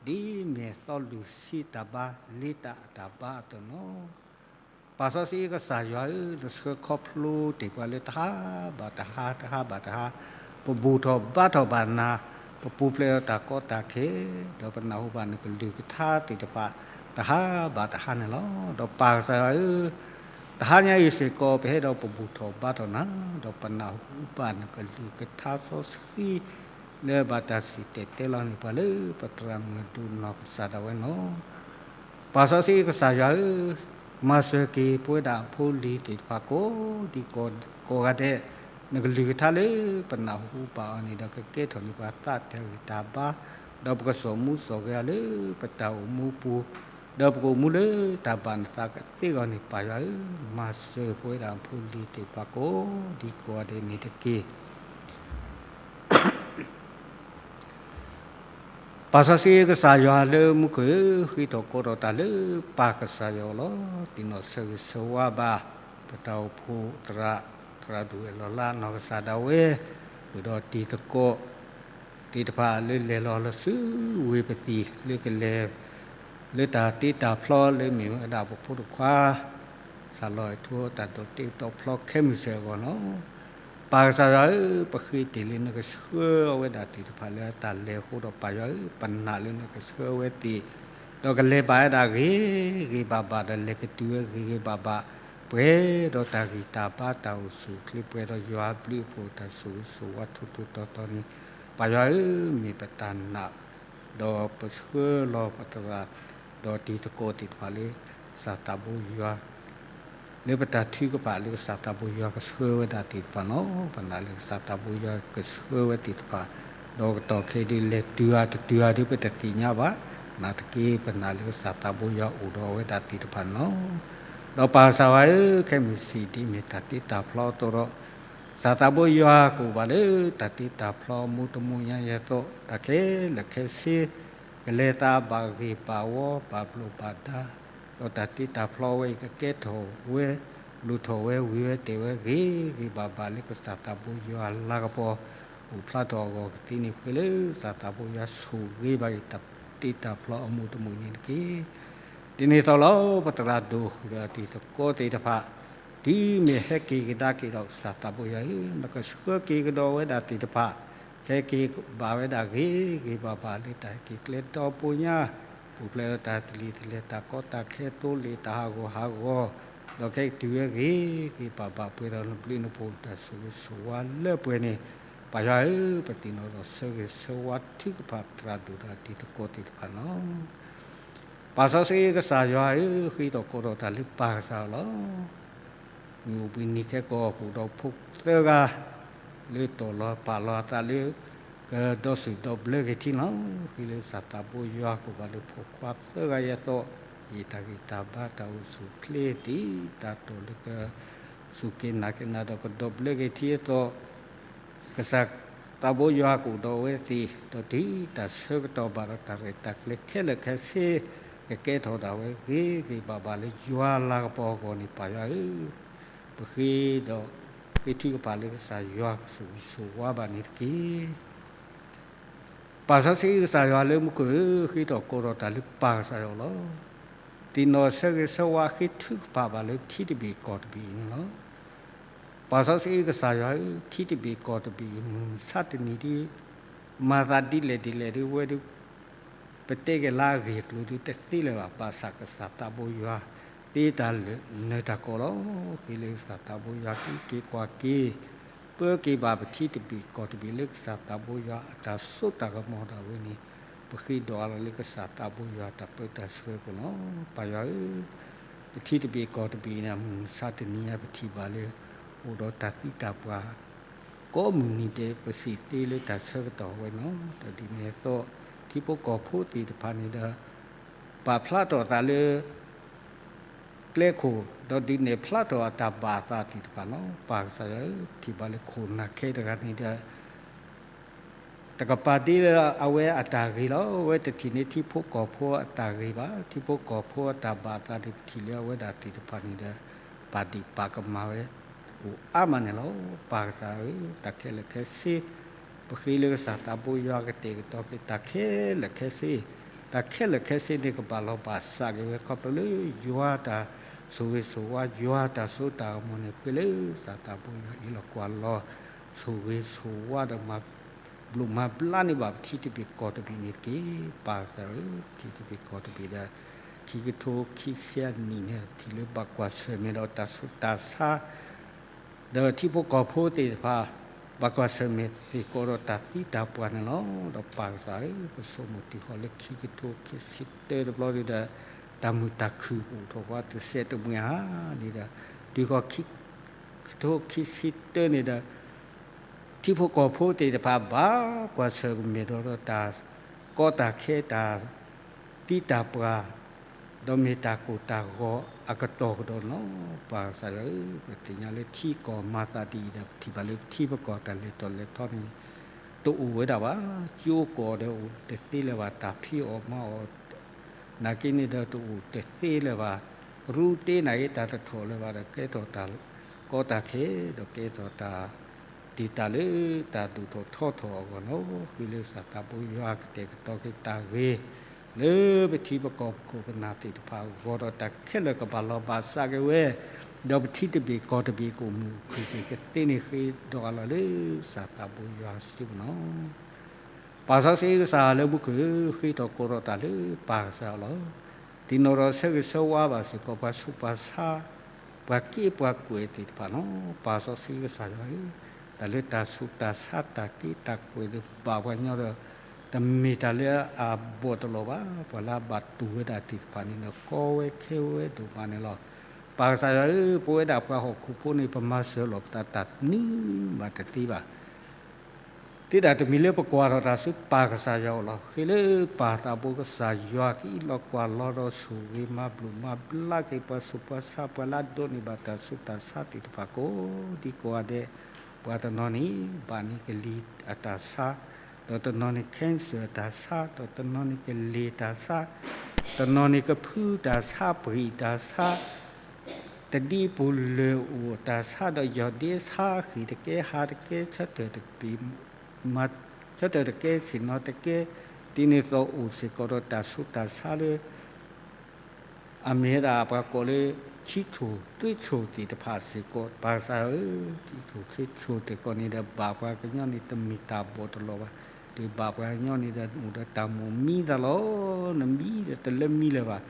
ဒ်မဲာ်သီလုၢ်ဆံတၢ်ဘါလ့တၢ်အတၢ်ဘါအသိးန့ၣ်လီၤ. ပၢ်စီဆှံကစၢ်ယွၤဧၢ, နဆှၢခီဖျိတ့ၢ်ပှၤလၢတဟါဘၣ်တဟါ, တဟါဘၣ်တဟါ, ပဘူၣ်ထီၣ်ဘါထီၣ်ဘၣ်နၤ, ပပူၤဖျဲးဒီးတၢ်ကီတၢ်ခဲ, ဒီးပနၢ်ဟူဘၣ်နကလုၢ်ကထါသ့ၣ်တဖၣ် တဟါဘၣ်တဟါန့ၣ်လီၤ. ဒီးပၢ်ကစၢ်ယွၤဧၢ, တဟါညါအံၤစ့ၢ်ကီး ပဟဲဒီးပဘူၣ်ထီၣ်ဘါထီၣ်နၤ, ဒီးပနၢ်ဟူဘၣ်နကလုၢ်ကထါစီဆှံ လၢဘၣ်တၢ်စံၣ်တဲၤတဲလီၤန့ၢ်ပှၤလၢ ပသရၣ်မုၣ်ဒိၣ်နီၢ်ကစၢ်ဒၣ်ဝဲနီၤ. ပၢ်စီဆှံကစၢ်ယွၤဧၢ, မၤစၢၤက့ၤပဝဲဒၣ်အဖိအလံၤသ့ၣ်တဖၣ်ကိးဒံကိးဂၤဒဲး, နကလုၢ်ကထါလၢပနၢ်ဟူဘၣ်အီၤန့ၣ်ဒီး ကကဲထီၣ်န့ၢ်ပှၤသးတၢ်ဂံၢ်တၢ်ဘါ, ဒီးပကစိာ်မူစိာ်ဂဲၤအီၤလၢပတၢ်အိၣ်မူပူၤ, ဒီးပကအိၣ်မူလၢတၢ်ဘၣ်နသးကသ့အဂီၢ်န့ၣ် ပၢ်ယွၤဧၢ, မၤစၢၤပဝဲဒၣ်အဖိအလံၤသ့ၣ်တဖၣ်ကိးဒံကိးဂၤဒဲးန့ၣ်တက့ၢ်. ပၢ်စီဆှံကစၢ်ယွၤလၢမူခိၣ်ဧၢ, ဃ့ထီၣ်ကိးထီၣ်တၢ်လၢပၢ်ကစၢ်ယွၤအအိၣ်လီၤ. သ့ၣ်နီၣ်ဆၢဂ့ၤဆၢဝါဘၣ် ပတၢ်အိၣ်ဖှိၣ်သရၣ်, သရၣ်ဒိၣ်ဝဲၢ်လီၤလးနီၢ်ကစၢ်ဒၣ်ဝဲ, ဃုာ်ဒီးတံၤသကိးသ့ၣ်တဖၣ်လၢလဲၤလီၤလၢစုဝ့ၢ်ပသံၣ်လၢကလဲၤ လၢတၢ်တ့တၢ်ဖျီလၢမ့ၢ်ဝဲဒၣ်ပဖိတခွါ စၢ်လီၤအဲၣ်ထူတၢ်ဒိးတ့ဒိးဖျီခဲမုၢ်ဆ့ၣ်အဂီၢ်လီၤ. ပၢ်ကစၢ်ယွၤဧၢ, ပဃ့တ့ၢ်လၢနကဆှၢအဝဲဒၣ်သ့ၣ်တဖၣ်လၢတၢ်လဲၤအဃိဒီး ပၢ်ယွၤဧၢ, ပနာ်လၢနကဆှၢအဝဲသ့ၣ်, ဒီးကလဲၤဘၣ်ဝဲဒၣ်ဂ့ၤဂ့ၤဘၣ်ဘၣ် ဒီးလဲၤကတုၤဝဲဂ့ၤဂ့ၤဘၣ်ဘၣ်, ပှဲၤဒီးတၢ်ဂံၢ်တၢ်ဘါတၢ်အိၣ်ဆူၣ်အိၣ်ချ့ ပှဲၤဒီးယွၤအဘျုးအဖှိၣ်တၢ်ဆိၣ်ဂ့ၤဆိၣ်ဝါထူထူတီတီန့ၣ်, ပၢ်ယွၤဧၢ, မ့ၢ်ပတၢ်နာ် ဒီးပဆှၢလီၤပသရၣ် ဒီးတံၤသကိးသ့ၣ်တဖၣ်လၢ ကစၢ်သးဘိယွၤ လၢပတၢ်ထုကဖၣ်လၢကစၢ်သးဘိယွၤကဆှၢဝဲဒၣ်သ့ၣ်တဖၣ်လီၤ. ပနာ်လၢကစၢ်သးဘိယွၤကဆှၢဝဲသ့ၣ်တဖၣ်, ဒီးကတီၢ်ခဲအံၤဒုးလဲၤတုၤဧါတတုၤဧါဒုးပတသ့ၣ်ညါဘၣ်, နာ်သက့ ပနာ်လၢကစၢ်သးဘိယွၤအိၣ်ဒီးအဝဲဒၣ်သ့ၣ်တဖၣ်န့ၣ်လီၤ. ဒီးပၢ်ကစၢ်ယွၤဧၢ, ခဲမုၢ်ဆ့ၣ်ဒ်မ့ၢ်တၢ်တ့တၢ်ဖျီအသိးဒီး ကစၢ်သးဘိယွၤကအိၣ်ဘၣ်လၢတၢ်တ့တၢ်ဖျီအမူတမူညါယဲသိး တၢ်ခဲလၢာ်ခဲဆ့ ကလဲၤသးဘၣ်ဂ့ၢ်ဘၣ်ဝီ ဘၣ်ဘျိးဘၣ်ဒါ, ဒီးတၢ်တ့တၢ်ဖျီဝဲအံၤကကဲထီၣ်ဝဲ လူၤထီၣ်ဝဲဝံၤဝဲတဲာ်ဝဲဂ့ၤဂ့ၤဘၣ်ဘၣ်လၢကစၢ်သးဘိယွၤလၤကပီၤ အိၣ်ဖျါထီၣ်အဂီၢ်ကသ့န့ၣ် ပဃ့လၢကစၢ်သးဘိယွၤဆိၣ်ဂ့ၤဘၣ်အံၤတၢ်တ့တၢ်ဖျီအမူတမူန့ၣ်တက့ၢ်. ဒ်န့ၣ်အသိးလီၤ, ပသရၣ်ဒိၣ်ဃုာ်ဒီးတံၤသကိးသ့ၣ်တဖၣ် တုၤမ့ၢ်ဟဲက့ၤကဒါက့ၤဒီးကစၢ်သးဘိယွၤဧၢ, နကဆှၢက့ၤကဒီးဝဲဒၣ်သ့ၣ်တဖၣ် ကဟဲက့ၤဘၣ်ဝဲဒၣ်ဂ့ၤဂ့ၤဘၣ်ဘၣ်လၢတၢ်ဟဲက့ၤကျဲဒီဖိညါ, ပူၤဖျဲးဒီးတၢ်သလံၤသလဲး တၢ်ကီတၢ်ခဲ သိလ့ၣ်တၢ်ဟးဂီၤဟးဂီၤ, ဒီးကဟဲက့ၤတုၤဝဲဂ့ၤဂ့ၤဘၣ်ဘၣ် ပှဲၤဒီးနဘျုးနဖှိၣ်တၢ်ဆိၣ်ဂ့ၤဆိၣ်ဝါလၢပှဲၤန့ၣ်, ပၢ်ယွၤဧၢ, ပသ့ၣ်နီၣ်ဒီးဆၢဂ့ၤဆၢဝါထုကဖၣ်သရၣ်ဒိၣ်ဒီးတံၤသကိးသ့ၣ်တဖၣ်န့ၣ်လီၤ. ပၢ်စီဆှံကစၢ်ယွၤဧၢ, ဃ့ထီၣ်ကိးထီၣ်တၢ်လၢပၢ်ကစၢ်လီၤ. မုၢ်အိၣ်ဘှံးနံၤခဲကိာ် အိၣ်ဒီးဖိသၢဂၤ လၢတီၢ်လီၤပာ်လီၤအသးလၢ ကဒီးစူၣ်ဒီးဘျၢက့ၤထံလီၤ. ဃ့လၢကစၢ်သးဘိယွၤကအိၣ်ဘၣ်လၢဖိခွါသၢဂၤယဲသိး, ယတၢ်ဂံၢ်တၢ်ဘါတၢ်အိၣ်ဆူၣ်အိၣ်ချ့သ့ၣ်တၢ်တီၢ်လၢက စူၢ်က့ၤနာ်က့ၤနၤဒီးကဒီးဘျၢက့ၤထံအသိး ကစၢ်သးဘိယွၤကအိၣ်ဒီးအဝဲသ့ၣ် ဒီးတုၤတၢ်ဆၢကတီၢ်ဘၣ်ဒီးတၢ်ရဲၣ်တၢ်ကျဲၤခဲလၢာ်ခဲဆ့ ကကဲထီၣ်ဒၣ်ဝဲဂ့ၤဂ့ၤဘၣ်ဘၣ်လၢယွၤလၤကပီၤအဂီၢ်န့ၣ် ပၢ်ယွၤဧၢ, ပဃ့ဒီး ဃ့ထုကဖၣ်လၢကစၢ်ယွၤကဆိၣ်ဂ့ၤဆိၣ်ဝါဘၣ်န့ၣ်တက့ၢ်. ပၢ်စီဆှံကစၢ်ယွၤလၢမူခိၣ်ဧၢ, ဃ့ထီၣ်ကိးထီၣ်တၢ်လၢပၢ်ကစၢ်ယွၤလီၤ. သ့ၣ်နီၣ်ဆၢဂ့ၤဆၢဝါဃ့ထုကဖၣ်ဘၣ်လၢထံတဘ့ၣ်ကီၢ်တဘ့ၣ်အံၤန့ၣ်လီၤ. ပၢ်စီဆှံကစၢ်ယွၤဧၢ, ထံတဘ့ၣ်ကီၢ်တဘ့ၣ်အံၤ မုၢ်မဆါတနံၤဒုး မၤသးဒ်လဲၣ်ဒ်လဲၣ်ဒုးဝဲဒုး ပတဲက့ၤလၢအဂ့ၢ်အကျိၤဒုးတသ့လၢၤဘၣ်. ဘၣ်ဆၣ်ကစၢ်သးဘိယွၤ သ့တၢ်လၢာ်နၢၤတၢ်ကီးလီၤ. ဃ့လၢကစၢ်သးဘိယွၤက့ၤက့ၤကွၢ်က့ၤ ပၢက့ၤဘၣ်ပထံတဘ့ၣ်ကီၢ်တဘ့ၣ်လၢကစၢ်သးဘိယွၤအတၢ်စိတၢ်ကမီၤဒၣ်ဝဲန့ၣ် ပဃ့ဒိးအါလီၤလၢကစၢ်သးဘိယွၤတၢ်ပၢတၢ်ဆှၢပူၤလီၤ. ပၢ်ယွၤဧၢ, ပထံတဘ့ၣ်ကီၢ်တဘ့ၣ်န့ၣ် မုၢ်မဆါတနံၤအံၤ ပထံၣ်ဘၣ်လၢ အိၣ်ဒီးတၢ်သံတၢ်ပှၢ် ကိးမုၢ်နံၤဒဲး ပစံးသ့လၢတၢ်ဆၢကတီၢ်ဝဲန့ၣ်လီၤ. ဒီးဒ်န့ၣ်အသိး ထံဖိကီၢ်ဖိသ့ၣ်တဖၣ်န့ၣ်ဒီး ပာ်ဖျါထီၣ်အသးလၢ ကျဲခိၣ် ဒီးဒုးနဲၣ်ဖျါထီၣ်အတၢ်ဘၣ်အသးသ့ၣ်တဖၣ်လီၤ. ပၢ်ကစၢ်ယွၤဧၢ, ပထံၣ်ဘၣ်လၢခိၣ်နၢ်ခဲတဂၤန့ၣ်ဒီး တကပၤဒ့လၢအဝဲအတၢ်ဂ့ၤလီၤ. အဝဲတထံၣ်န့ၢ်ထံဖိကီၢ်ဖိအတၢ်ဂ့ၤဘၣ်. ထံဖိကီၢ်ဖိအတၢ်ဘၣ်အသးန့ၣ် ပထံၣ်လၢအဝဲဒၣ်သ့ၣ်တဖၣ်န့ၣ်ဒီး ပာ်ဒံၣ်ပာ်ကမၣ်ဝဲ အိၣ်အါမးန့ၣ်လီၤ. ပၢ်ကစၢ်ဧၢ, တၢ်ခဲလၢာ်ခဲဆ့ ပဃ့လၢကစၢ်သးဘိယွၤကတဲာ်ကတီၤက့ၤတၢ်ခဲလၢာ်ခဲဆ့, တၢ်ခဲလၢာ်ခဲဆ့န့ၣ် ကဘၣ်လီၤဘၣ်စးက့ၤဝဲ ခီဖျိလၢယွၤတၢ်ဆိၣ်ဂ့ၤဆိၣ်ဝါ ယွၤတၢ်စိတၢ်ကမီၤန့ၣ် ပဃ့လၢကစၢ်သးဘိယွၤအံးလီၤကွၢ်လီၤ ဆိၣ်ဂ့ၤဆိၣ်ဝါဒီးမၤဘျိးမၤဘျါန့ၢ်ဘၣ်ပထံတဘ့ၣ်ကီၢ်တဘ့ၣ်န့ၣ်တက့ၢ်. ပၢ်ကစၢ်ဧၢ, ပထံတဘ့ၣ်ကီၢ်တဘ့ၣ်ဒီး ခံကထိခံဆံအနံၣ်န့ၣ် ထံၣ်လၢဘၣ်ကွၢ်ဆၢၣ်မဲာ်ဒီးတၢ်ဆူးတၢ်ဆါ ဒီးထံဖိကီၢ်ဖိသ့ၣ်တဖၣ် ဘၣ်ကွၢ်ဆၢၣ်မဲာ်စ့ၢ်ကီးဒီးတၢ်သံတၢ်ပှၢ်န့ၣ်လီၤ. ဒီးပၢ်ကစၢ်ဧၢ, ပဆိကမိၣ်တုၤဃီၤလၢခံကထိခံဆံတၢတဘျီဒုဒီး တၢ်မုာ်တၢ်ခုၣ်ကအိၣ်ထီၣ်ပှၤတစဲးတမှံၤဧါန့ၣ်ဒီး တုၤဃီၤခံကထိခံဆံတၢန့ၣ်ဒီး ထံဖိကီၢ်ဖိသ့ၣ်တဖၣ် ဘၣ်ကွၢ်ဆၢၣ်မဲာ်ဒီးတၢ်ကီတၢ်ခဲ တၢ်သံတၢ်ပှၢ် ဒီးမ့ၢ်တၢ်ကိၢ်တၢ်ဂီၤအကတီၢ်ကဒီးန့ၣ်လီၤ. ပၢ်ကစၢ်ယွၤဧၢ, ပသ့ၣ်ညါလၢထံကီၢ်မၤသးဒ်အံၤဒီး ပထံၣ်ဘၣ်လၢပထံပကီၢ်တၢ်လဲၤထီၣ်လဲၤထီန့ၣ် တအိၣ်ဝဲဒၣ်ဘၣ်. ကၠိကီၢ်ဒီးအိၣ်တသ့လၢၤဘၣ်, တၢ်ဖံးအီၣ်မၤအီၣ် နာ်က့န့ၣ်ဒီးတအိၣ်တသ့လၢၤဘၣ်, ရူတ့နာ်က့ တၢ်တထီၣ်လၢၤဘၣ်ဒီး ကဲထီၣ်တၢ်ကီတၢ်ခဲ ဒီးကဲထီၣ်တၢ် တံာ်တာ်လၢတၢ်ဒိၣ်ထီၣ်ထီထီၣ်အဂီၢ်န့ၣ်လီၤ. ဃ့လၢကစၢ်သးဘိယွၤကတဲာ်ကတီၤက့ၤတၢ်ဂ့ၤ လၢပထံပကီၢ်ပခိၣ်ပနၢ်သ့ၣ်တဖၣ်အဂီၢ်ဒီး တၢ်ခဲလၢာ်ကဘၣ်လီၤဘၣ်စးက့ၤဝဲ, ဒီးပထံတဘ့ၣ်ကီၢ်တဘ့ၣ်ကအိၣ်မုာ်အိၣ်ခုၣ်က့ၤကသ့န့ၣ် ဃ့ဒီးအလီၢ်လၢကစၢ်သးဘိယွၤစုပူၤန့ၣ်လီၤ. ပၢ်စီဆှံကစၢ်လၢမူခိၣ်ဧၢ, ဃ့ထီၣ်ကိးထီၣ်တၢ်လၢပၢ်ကစၢ်အလီၢ်, သ့ၣ်နီၣ်ထီၣ်ဆၢဂ့ၤဆၢဝါဘၣ်စ့ၢ်ကီး ပှၤဆူးပှၤဆါ ပှၤက့ပှၤကွဲးသ့ၣ်တဖၣ်န့ၣ်လီၤ. ပၢ်စီဆှံကစၢ်ယွၤဧၢ, တၢ်လၢတၢ်ဆူးတၢ်ဆါ တၢ်က့တၢ်ကွဲးလၢဘၣ်ပှၤကညီဒီး တမ့ၢ်တၢ်လၢအဘီၣ်တလီၢ်ဘၣ်. ပှၤလၢအဘၣ်တူၢ်ဝဲဒၣ်သ့ၣ်တဖၣ်န့ၣ်ဒီး ကီဝဲခဲဝဲဒိၣ်မးန့ၣ်လီၤ. ပၢ်ကစၢ်ယွၤဧၢ, ပဝဲဒၣ်ပှၤဟီၣ်ခိၣ်ဖိန့ၣ် ပမၤစၢၤလီၤပသးတၢ်တမံၤဘၣ်တသ့ဘၣ်. သ့ဒၣ်တမံၤလၢပကွၢ်ထီၣ်တၢ်ဆူပၢ်ကစၢ်ယွၤအအိၣ်လီၤ. ဃ့လၢပၢ်သးဘိကစၢ်ယွၤကအံးလီၤကွၢ်လီၤဒီးဆိၣ်ဂ့ၤမၤဘျုးမၤဘျါက့ၤ ပှၤဆူးပှၤဆါပှၤလၢအဒိးန့ၢ်ဘၣ်တၢ်ဆူးတၢ်ဆါသ့ၣ်တဖၣ်ကိးဒံကိးဂၤဒဲး, ပှၤတနီၤန့ၣ် ဘၣ်န့ၢ်ကလံၤအတၢ်ဆါ, ဒီးတနီၤန့ၣ် cancer တၢ်ဆါ, ဒီးတနီၤန့ၣ်ကလ့ၤတၢ်ဆါ, တနီၤန့ၣ်ကဖုတၢ်ဆါ ပှံၤတၢ်ဆါ တဒံပူၤလၢာ်အိၣ်တၢ်ဆါ ဒီးယီၢ်ဒ့ဆါ ဃံၣ်တကဲ ဟါတကဲ ဆၢထၢၣ်တကပံၤ ဆၢထၢၣ်တကဲ ဆ့ၣ်နီၤတကဲ, ဒ်န့ၣ်အသိးအိၣ်စ့ၢ်ကီးဒီးတၢ်ဆူးတၢ်ဆါလၢ အမ့ၢ်ဝဲဒၣ်ပှၤကိးလၢ ထံဆိၣ်သွ့ဆိၣ်သ့ၣ်တဖၣ်စ့ၢ်ကီး ပၢ်ကစၢ်ဧၢ, ထံဆိၣ်သွ့ဆိၣ်သ့ၣ်ကိးန့ၣ်ဒီး ဘၣ်ပှၤကညီန့ၣ် တမ့ၢ်တၢ်ဘီၣ်တလီၢ်ဘၣ်. ဒီးဘၣ်ပှၤကညီန့ၣ်ဒီး အိၣ်ဒီးတၢ်မိၣ်မံသးလီၤ. နမံဒီးတလၢမံလၢၤဘၣ်.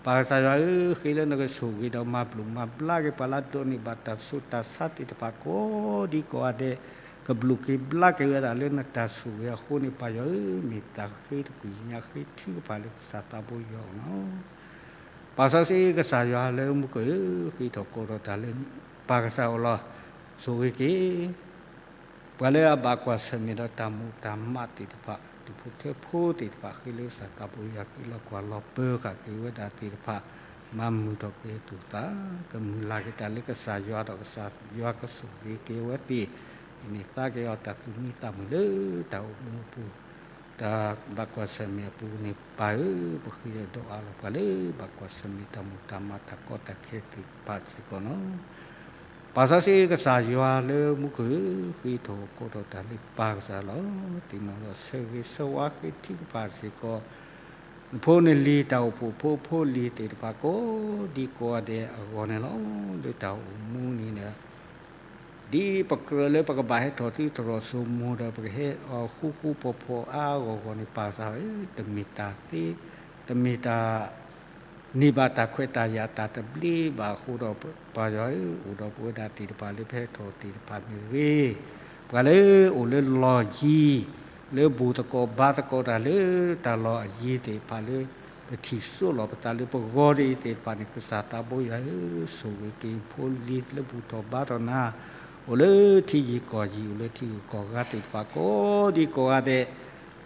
ပၢ်ကစၢ်ယွၤဧၢ, ဃ့လၢနကဆိၣ်ဂ့ၤဒီးမၤဘျုးမၤဘျါက့ၤ ပှၤလၢအဒိးန့ၢ်ဘၣ်တၢ်ဆူးတၢ်ဆါသ့ၣ်တဖၣ်ကိးဒံကိးဂၤဒဲး, ကဘျုးက့ၤဘျါက့ၤဝဲဒၣ်လၢနတၢ်ဆိၣ်ဂ့ၤအဃိန့ၣ် ပၢ်ယွၤဧၢ, မ့ၢ်တၢ်ဃ့တကွံာ်ညါဃ့ထုကဖၣ်လၢကစၢ်သးဘိယွၤအအိၣ်န့ၣ်လီၤ. ပၢ်စီဆှံကစၢ်ယွၤလၢမူခိၣ်ဧၢ, ဃ့ထီၣ်ကိးထီၣ်တၢ်လၢ ပၢ်ကစၢ်အအိၣ်လီၤ. ဆိၣ်ဂ့ၤက့ၤ ပှၤလၢအဘၣ်ကွၢ်ဆၢၣ်မဲာ်ဒီးတၢ်မိၣ်တၢ်မးသ့ၣ်တဖၣ် ဒူၣ်ဖိထၢဖိသ့ၣ်တဖၣ် ဃ့လၢကစၢ်သးဘိယွၤ ကအံးလီၤကွၢ်လီၤပၢဃာ်က့ၤဝဲဒၣ်သ့ၣ်တဖၣ် မၤမုာ်ထီၣ်က့ၤအသူၣ်အသး, ကမုၢ်လၢ်က့ၤတၢ်လၢကစၢ်ယွၤဒီးကစၢ်ယွၤကဆိၣ်ဂ့ၤက့ၤအဝဲသ့ၣ်, ဒ်န့ၣ်သးက့ၤအီၤတၢ်သူၣ်မံသးမုာ်လၢတၢ်အိၣ်မူအပူၤ တၢ်ဘၣ်ကွၢ်ဆၢၣ်မဲာ်အပူၤန့ၣ် ပၢ်ဧၢ, ပဃ့ဒီးဒီးအးလီၤပှၤလၢ ဘၣ်ကွၢ်ဆၢၣ်မဲာ်တၢ်မိၣ်တၢ်မးတၢ်ကီတၢ်ခဲသ့ၣ်တဖၣ်စ့ၢ်ကီးန့ၣ်လီၤ. ပၢ်စီဆှံကစၢ်ယွၤလၢမူခိၣ်ဧၢ, ဃ့ထီၣ်ကိးထီၣ်တၢ်လၢပၢ်ကစၢ်လီၤ. သ့ၣ်နီၣ်ဒီးဆၢဂ့ၤဆၢဝါဃ့ထုကဖၣ်စ့ၢ်ကီး နဖိနလံၤတၢ်အိၣ်ဖှိၣ်ဖိဖိလံၤသ့ၣ်တဖၣ်ကိးဒံကိးဂၤဒဲးအဂီၢ်န့ၣ်လီၤ. လၢတၢ်အိၣ်မူန့ၣ်ဒီး ဒ်ပကြၢးလၢပကဘၣ်ဟဲထီၣ်သုတရီၣ်စိမိၤဒီး ပကဟဲအီၤဃူဃူဖိးဖိးအါအါဂီၢ်ဂီၢ်န့ၣ် ပၢ်ကစၢ်ဧၢ, တမ့ၢ်တၢ်သ့, တမ့ၢ်တၢ် န့ၢ်ဘၣ်တၢ်ခွဲးတၢ်ယာ်တၢ်သဘျ့ဘၣ်အဃိဒီး ပၢ်ယွၤဧၢ, အိၣ်ဒီးပဝဲဒၣ်သ့ၣ်တဖၣ်လၢပဟဲထီၣ်သ့ၣ်တဖၣ်မ့ၢ်ဂ့ၤ, ပှၤလၢအိၣ်လၢလီၢ်ယံၤ လၢဘူၣ်သကိးဘါသကိးတၢ်လၢတၢ်လီၢ်အယံၤသ့ၣ်တဖၣ်လၢ ပထံၣ်ဆိလီၤပသးလၢပဂီၢ်ဒ်အံၤသ့ၣ်တဖၣ်န့ၣ် ကစၢ်သးဘိယွၤဧၢ, ဆိၣ်ဂ့ၤက့ၤဖိလံၤလၢဘူၣ်ထီၣ်ဘါထီၣ်နၤ, အိၣ်လၢထံယံၤကီၢ်ယံၤ အိၣ်လၢထံဂုၤကီၢ်ဂၤသ့ၣ်တဖၣ် ကိးဒံကိးဂၤဒဲး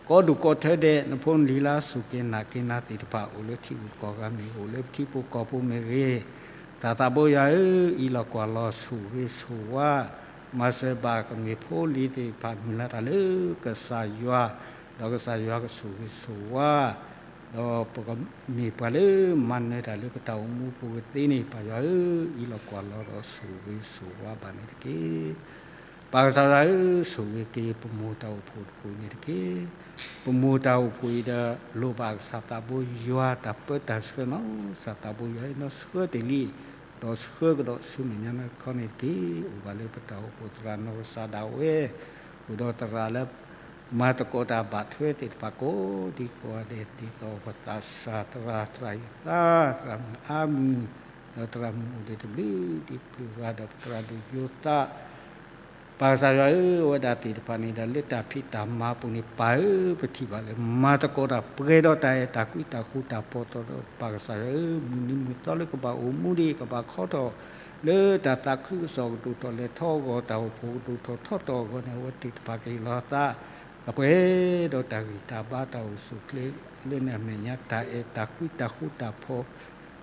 ကိးဒူၣ်ကိးထၢဒဲး နဖိနလံၤလၢအစူၢ်က့ၤနာ်က့ၤနၤသ့ၣ်တဖၣ် အိၣ်လၢထံဂုၤကီၢ်ဂၤမ့ၢ်ဂ့ၤ အိၣ်လၢပထံဖိကီၢ်ဖိမ့ၢ်ဂ့ၤ, ကစၢ်သးဘိယွၤဧၢ, အံးလီၤကွၢ်လီၤ ဆိၣ်ဂ့ၤဆိၣ်ဝါ, မၤစၢၤဘၣ်ကမ့ၢ်ဖိလံၤသ့ၣ်တဖၣ် မုၢ်လၢ်တၢ်လၢကစၢ်ယွၤ, ဒီးကစၢ်ယွၤကဆိၣ်ဂ့ၤဆိၣ်ဝါ, ဒီးပကမ့ၢ်ပှၤလၢမၤနၢၤတၢ်လၢပတၢ်အိၣ်မူအပူၤကသ့န့ၣ် ပၢ်ယွၤဧၢ, အံးလီၤကွၢ်လီၤဒီးဆိၣ်ဂ့ၤဆိၣ်ဝါဘၣ်န့ၣ်တက့ၢ်. ပၢ်ကစၢ်ယွၤဧၢ, ဆိၣ်ဂ့ၤက့ၤပမိၢ်တၢ်အိၣ်ဖှိၣ်တဖုန့ၣ်တက့ၢ်. ပမိၢ်တၢ်အိၣ်ဖှိၣ်အံၤဒီး လိၣ်ဘၣ်ကစၢ်သးဘိယွၤတၢ်ပၢတၢ်ဆှၢန့ၣ်လီၤ. ကစၢ်သးဘိယွၤဧၢ, နီၢ်ဆှၢတ့ၢ်လံ, ဒီးဆှၢကဒီးဆူမဲာ်ညါနီၢ်တခီန့ၣ်တက့ၢ်. အိၣ်ဘၣ်လၢပတၢ်အိၣ်ဖှိၣ်သရၣ်နီၢ်ကစၢ်ဒၣ်ဝဲ, အိၣ်ဒီးသရၣ်လၢ မၤသကိးတၢ်ဘၣ်ထွဲသ့ၣ်တဖၣ်ကိးဒံကိးဂၤဒဲး ဒ်သိးပသးစၢ်သရၣ် သရၣ်အံသၣ် သရၣ်မုၣ်အါမုၢ် ဒီးသရၣ်မုၣ်အိၣ်ဒံးတဘျုးဒံးပျုၢ်ဂၤ ဒီးပသရၣ်ဒိၣ်ယိၤသး ပၢ်ကစၢ်ယွၤဧၢ, အဝဲဒၣ်သ့ၣ်တဖၣ်န့ၣ်ဒီး လၢတၢ်ဖံးတၢ်မၤပူၤန့ၣ် ပၢ်ဧၢ, ပထံၣ်ဘၣ်လၢ မၤသကိးတၢ်ပှဲၤဒီးတၢ်အဲၣ်တၢ်ကွံ တၢ်ဃူတၢ်ဖိး ဒီးပၢ်ကစၢ်ယွၤဧၢ, မုၢ်နံၤမုၢ်သီလၢကဘၣ်အိၣ်မူဒံး ကဘၣ်ခီထီၣ် လၢတၢ်သးခုကစီၣ်ကဒိၣ်ထီၣ်လဲၤထီၣ်အဂီၢ် တၢ်အိၣ်ဖှိၣ်ကဒိၣ်ထီၣ်ထီထီၣ်အဂီၢ်န့ၣ် အဝဲသ့ၣ်တဖၣ်ကဟ့ၣ်လီၤသး ကပှဲၤဒီးတၢ်ဂံၢ်တၢ်ဘါ တၢ်အိၣ်ဆူၣ်အိၣ်ချ့လၢနမဲာ်ညါ တၢ်အဲၣ်တၢ်ကွံ တၢ်ဃူတၢ်ဖိး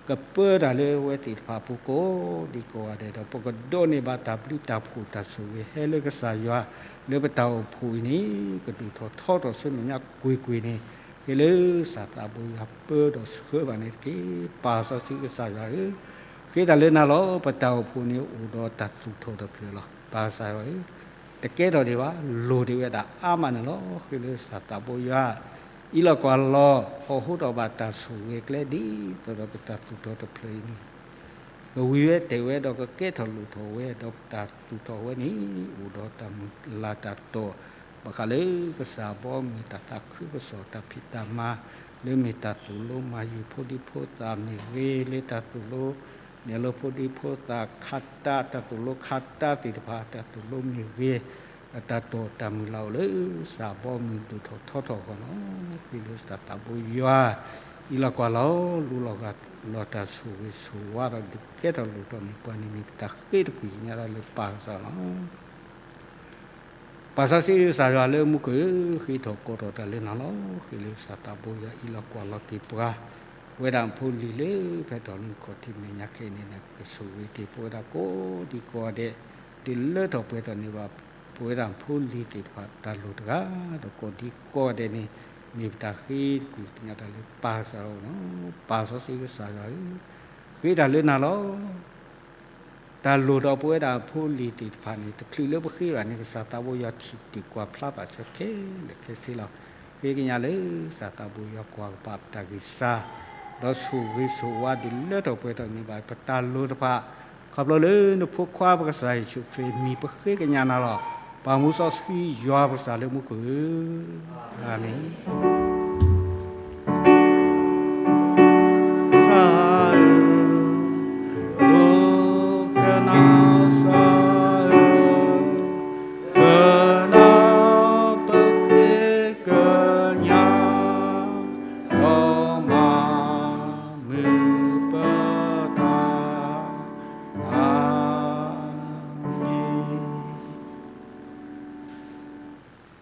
ကပၢတၢ်လၢအဝဲသ့ၣ်တဖၣ်အပူၤကိးဒံကိးဂၤဒဲးဒီး ပကဒိးန့ၢ်ဘၣ်တၢ်ဘျုးတၢ်ဖှိၣ်တၢ်ဆိၣ်ဂ့ၤ ဟဲလၢကစၢ်ယွၤ လၢပတၢ်အိၣ်ဖှိၣ်အံၤန့ၣ် ကဒိၣ်ထီၣ်ထီထီၣ်ဆူမဲာ်ညါကွ့ၢ်ကွ့ၢ်န့ၣ် ဃ့လၢစၢ်သးဘိယွၤပၢဒီးဆှၢဘၣ်န့ၣ်တက့ၢ်. ပၢ်စီဆှံကစၢ်ယွၤဧၢ, ဃ့တၢ်လၢနၤလီၤ. ပတၢ်အိၣ်ဖှိၣ်န့ၣ်အိၣ်ဒီးတၢ်သူၣ်ထီၣ်တဖျၢၣ်လီၤ. ပၢ်ကစၢ်ယွၤဧၢ, တကဲထီၣ်ဒံးဘၣ်, လိၣ်ဒံးဝဲဒၣ်အါမးန့ၣ်လီၤ. ဃ့လၢစၢ်သးဘိယွၤ အံးလီၤကွၢ်လီၤ ဟီၣ်ဟိဒီးဘၣ်တၢ်ဆိၣ်ဂ့ၤကျဲဒ်သိးဒီးပတၢ်သူၣ်ထီၣ်တဖျၢၣ်အံၤန့ၣ် ကဝံၤဝဲတဲာ်ဝဲဒီးကကဲထီၣ်လိၣ်ထီၣ်ဝဲ ဒီးပတၢ်သူၣ်ထီၣ်ဝဲန့ၣ် အိၣ်ဒီးတၢ်မုၢ်လၢ်တၢ်တီၢ် ဘၣ်ဃးလၢကစၢ်ဘီမုၢ်တၢ်သးခုကစီၣ်တၢ်ဖံးတၢ်မၤ လၢမ့ၢ်တၢ်သိၣ်လိမၤယုၤဖိဒံဖိသၣ်မ့ၢ်ဂ့ၤ လၢတၢ်သိၣ်လိ နဲၣ်လိဖိဒံဖိသၣ်ခးတၢ် တၢ်သိၣ်လိခးတၢ်သ့ၣ်တဖၣ် တၢ်သိၣ်လိမ့ၢ်ဂ့ၤ တၢ်တီၢ်တၢ်မုၢ်လၢ်အိၣ်လၢစၢ်ဘီမုၢ်ဒိၣ်ထီၣ်ထီထီၣ်အဂီၢ်လီၤ. ဃ့လၢစၢ်သးဘိယွၤ အံးလီၤကွၢ်လီၤ လူလီၤဂာ်လီၤတၢ်ဆိၣ်ဂ့ၤဆိၣ်ဝါဒီးဒုးကဲထီၣ်လိၣ်ထီၣ်န့ၢ်ပှၤန့ၣ် မ့ၢ်ပတၢ်ဃ့တကွံာ်ကညးတၢ်လၢပၢ်ကစၢ်လီၤ. ပၢ်စီဆှံကစၢ်ယွၤလၢမူခိၣ်ဧၢ, ဃ့ထီၣ်ကိးထီၣ်တၢ်လၢနၤလီၤ. ဃ့လၢစၢ်သးဘိယွၤအံးလီၤကွၢ်လီၤက့ၤပှၤ ပဝဲဒၣ်ဖိလံၤလၢဖဲထီၣ်မူခီၣ်ထံးမဲာ်ညါခဲအံၤန့ၣ် ကဆိၣ်ဂ့ၤက့ၤပဝဲဒၣ်ကိးဒံကိးဂၤဒဲး ဒုးလၢထီၣ်ပှဲၤထီၣ်န့ၢ်ဘၣ် ပဝဲဒၣ်ဖိလံၤသ့ၣ်တဖၣ်တၢ်လိၣ်တဂၤဒီးကိးဒံကိးဂၤဒဲးန့ၣ် မ့ၢ်ပတၢ်ဃ့တကွံာ်ကညးတၢ်လၢပၢ်ကစၢ်လီၤ. ပၢ်စီဆှံကစၢ်ယွၤဧၢ, ဃ့တၢ်လၢနၤလီၤ. တၢ်လိၣ်ဒီးပဝဲဒၣ်ဖိလံၤသ့ၣ်တဖၣ်န့ၣ် တချုးလၢပဃ့ဘၣ်န့ၣ် ကစၢ်သးဘိယွၤထံၣ်တုာ်ကွၢ်ဖျါဘၣ်ဆၢခဲလၢာ်ခဲဆ့လီၤ. ဃ့ကညးလၢစၢ်သးဘိယွၤကွၢ်ကပၤပတၢ်ဂံၢ်စၢ် ဒီးဆိၣ်ဂ့ၤဆိၣ်ဝါဒုးလၢထီၣ်ပှဲၤထီၣ်န့ၢ်ဘၣ်ပတၢ်လိၣ်တဖၣ် ခီဖျိလၢနဖိခွါပကစၢ်ယ့ၣ်ၡူးခရံာ်မံၤပဃ့ကညးနၤလီၤ. ပၢ်မူစီဆှံယွၤပကစၢ်လၢမူခိၣ်ဧၢ, အၤမ့ၣ်. ကစၢ်ဧၢ, ဒိကနၣ်ကစၢ်ဧၢ, ကနၣ်ပဃ့ကညး, ဒီးမၤမုာ်ပတၢ်, အၤ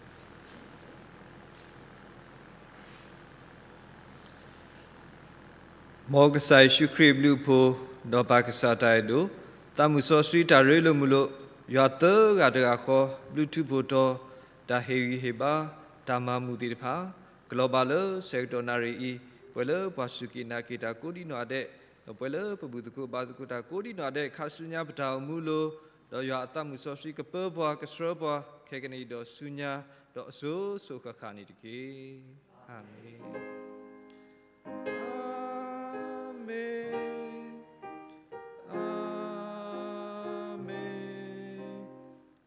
မ့ၣ်. မ်ကစၢ်ယ့ၣ်ၡူးခရံာ်အဘျုးအဖှိၣ်, ဒီးပၢ်ကစၢ်တၢ်အဲၣ်ဒိၣ်, သးမုၢ်စီဆှံတၢ်ရ့လိာ်မုာ်လိာ်, ယွၤသၢဂၤတဂၤဃီ ဘျုးထူးဖှိၣ်တီၤ, တၢ်ဟ့ၣ်ဂံၢ်ဟ့ၣ်ဘါ, တၢ်မၤမုာ်သ့ၣ်တဖၣ်, ကလီၤဘၣ်လၢဆဲးကတီၢ်နၣ်ရံၣ်အံၤ, ပှဲၤလၢပှၤစူၢ်က့ၤနာ်က့ၤတၢ်ကိးဒံနီၢ်ဂၤဒဲး, ဒီးပှဲၤလၢပဘူၣ်သကိးဘါသကိးတၢ်ကိးဒံနီၢ်ဂၤဒဲး ခါဆူညါပတၢ်အိၣ်မူအလိၤ, ဒီးယွၤအသးမုၢ်စီဆှံကပၢပှၤကဆှၢပှၤ, ခဲကနံၣ်အံၤဒီးဆူညါ, ဒီးအစိၤစိၤဃၣ်ဃၣ်န့ၣ်တက့ၢ်. အၤမ့ၣ်, အၤမ့ၣ်.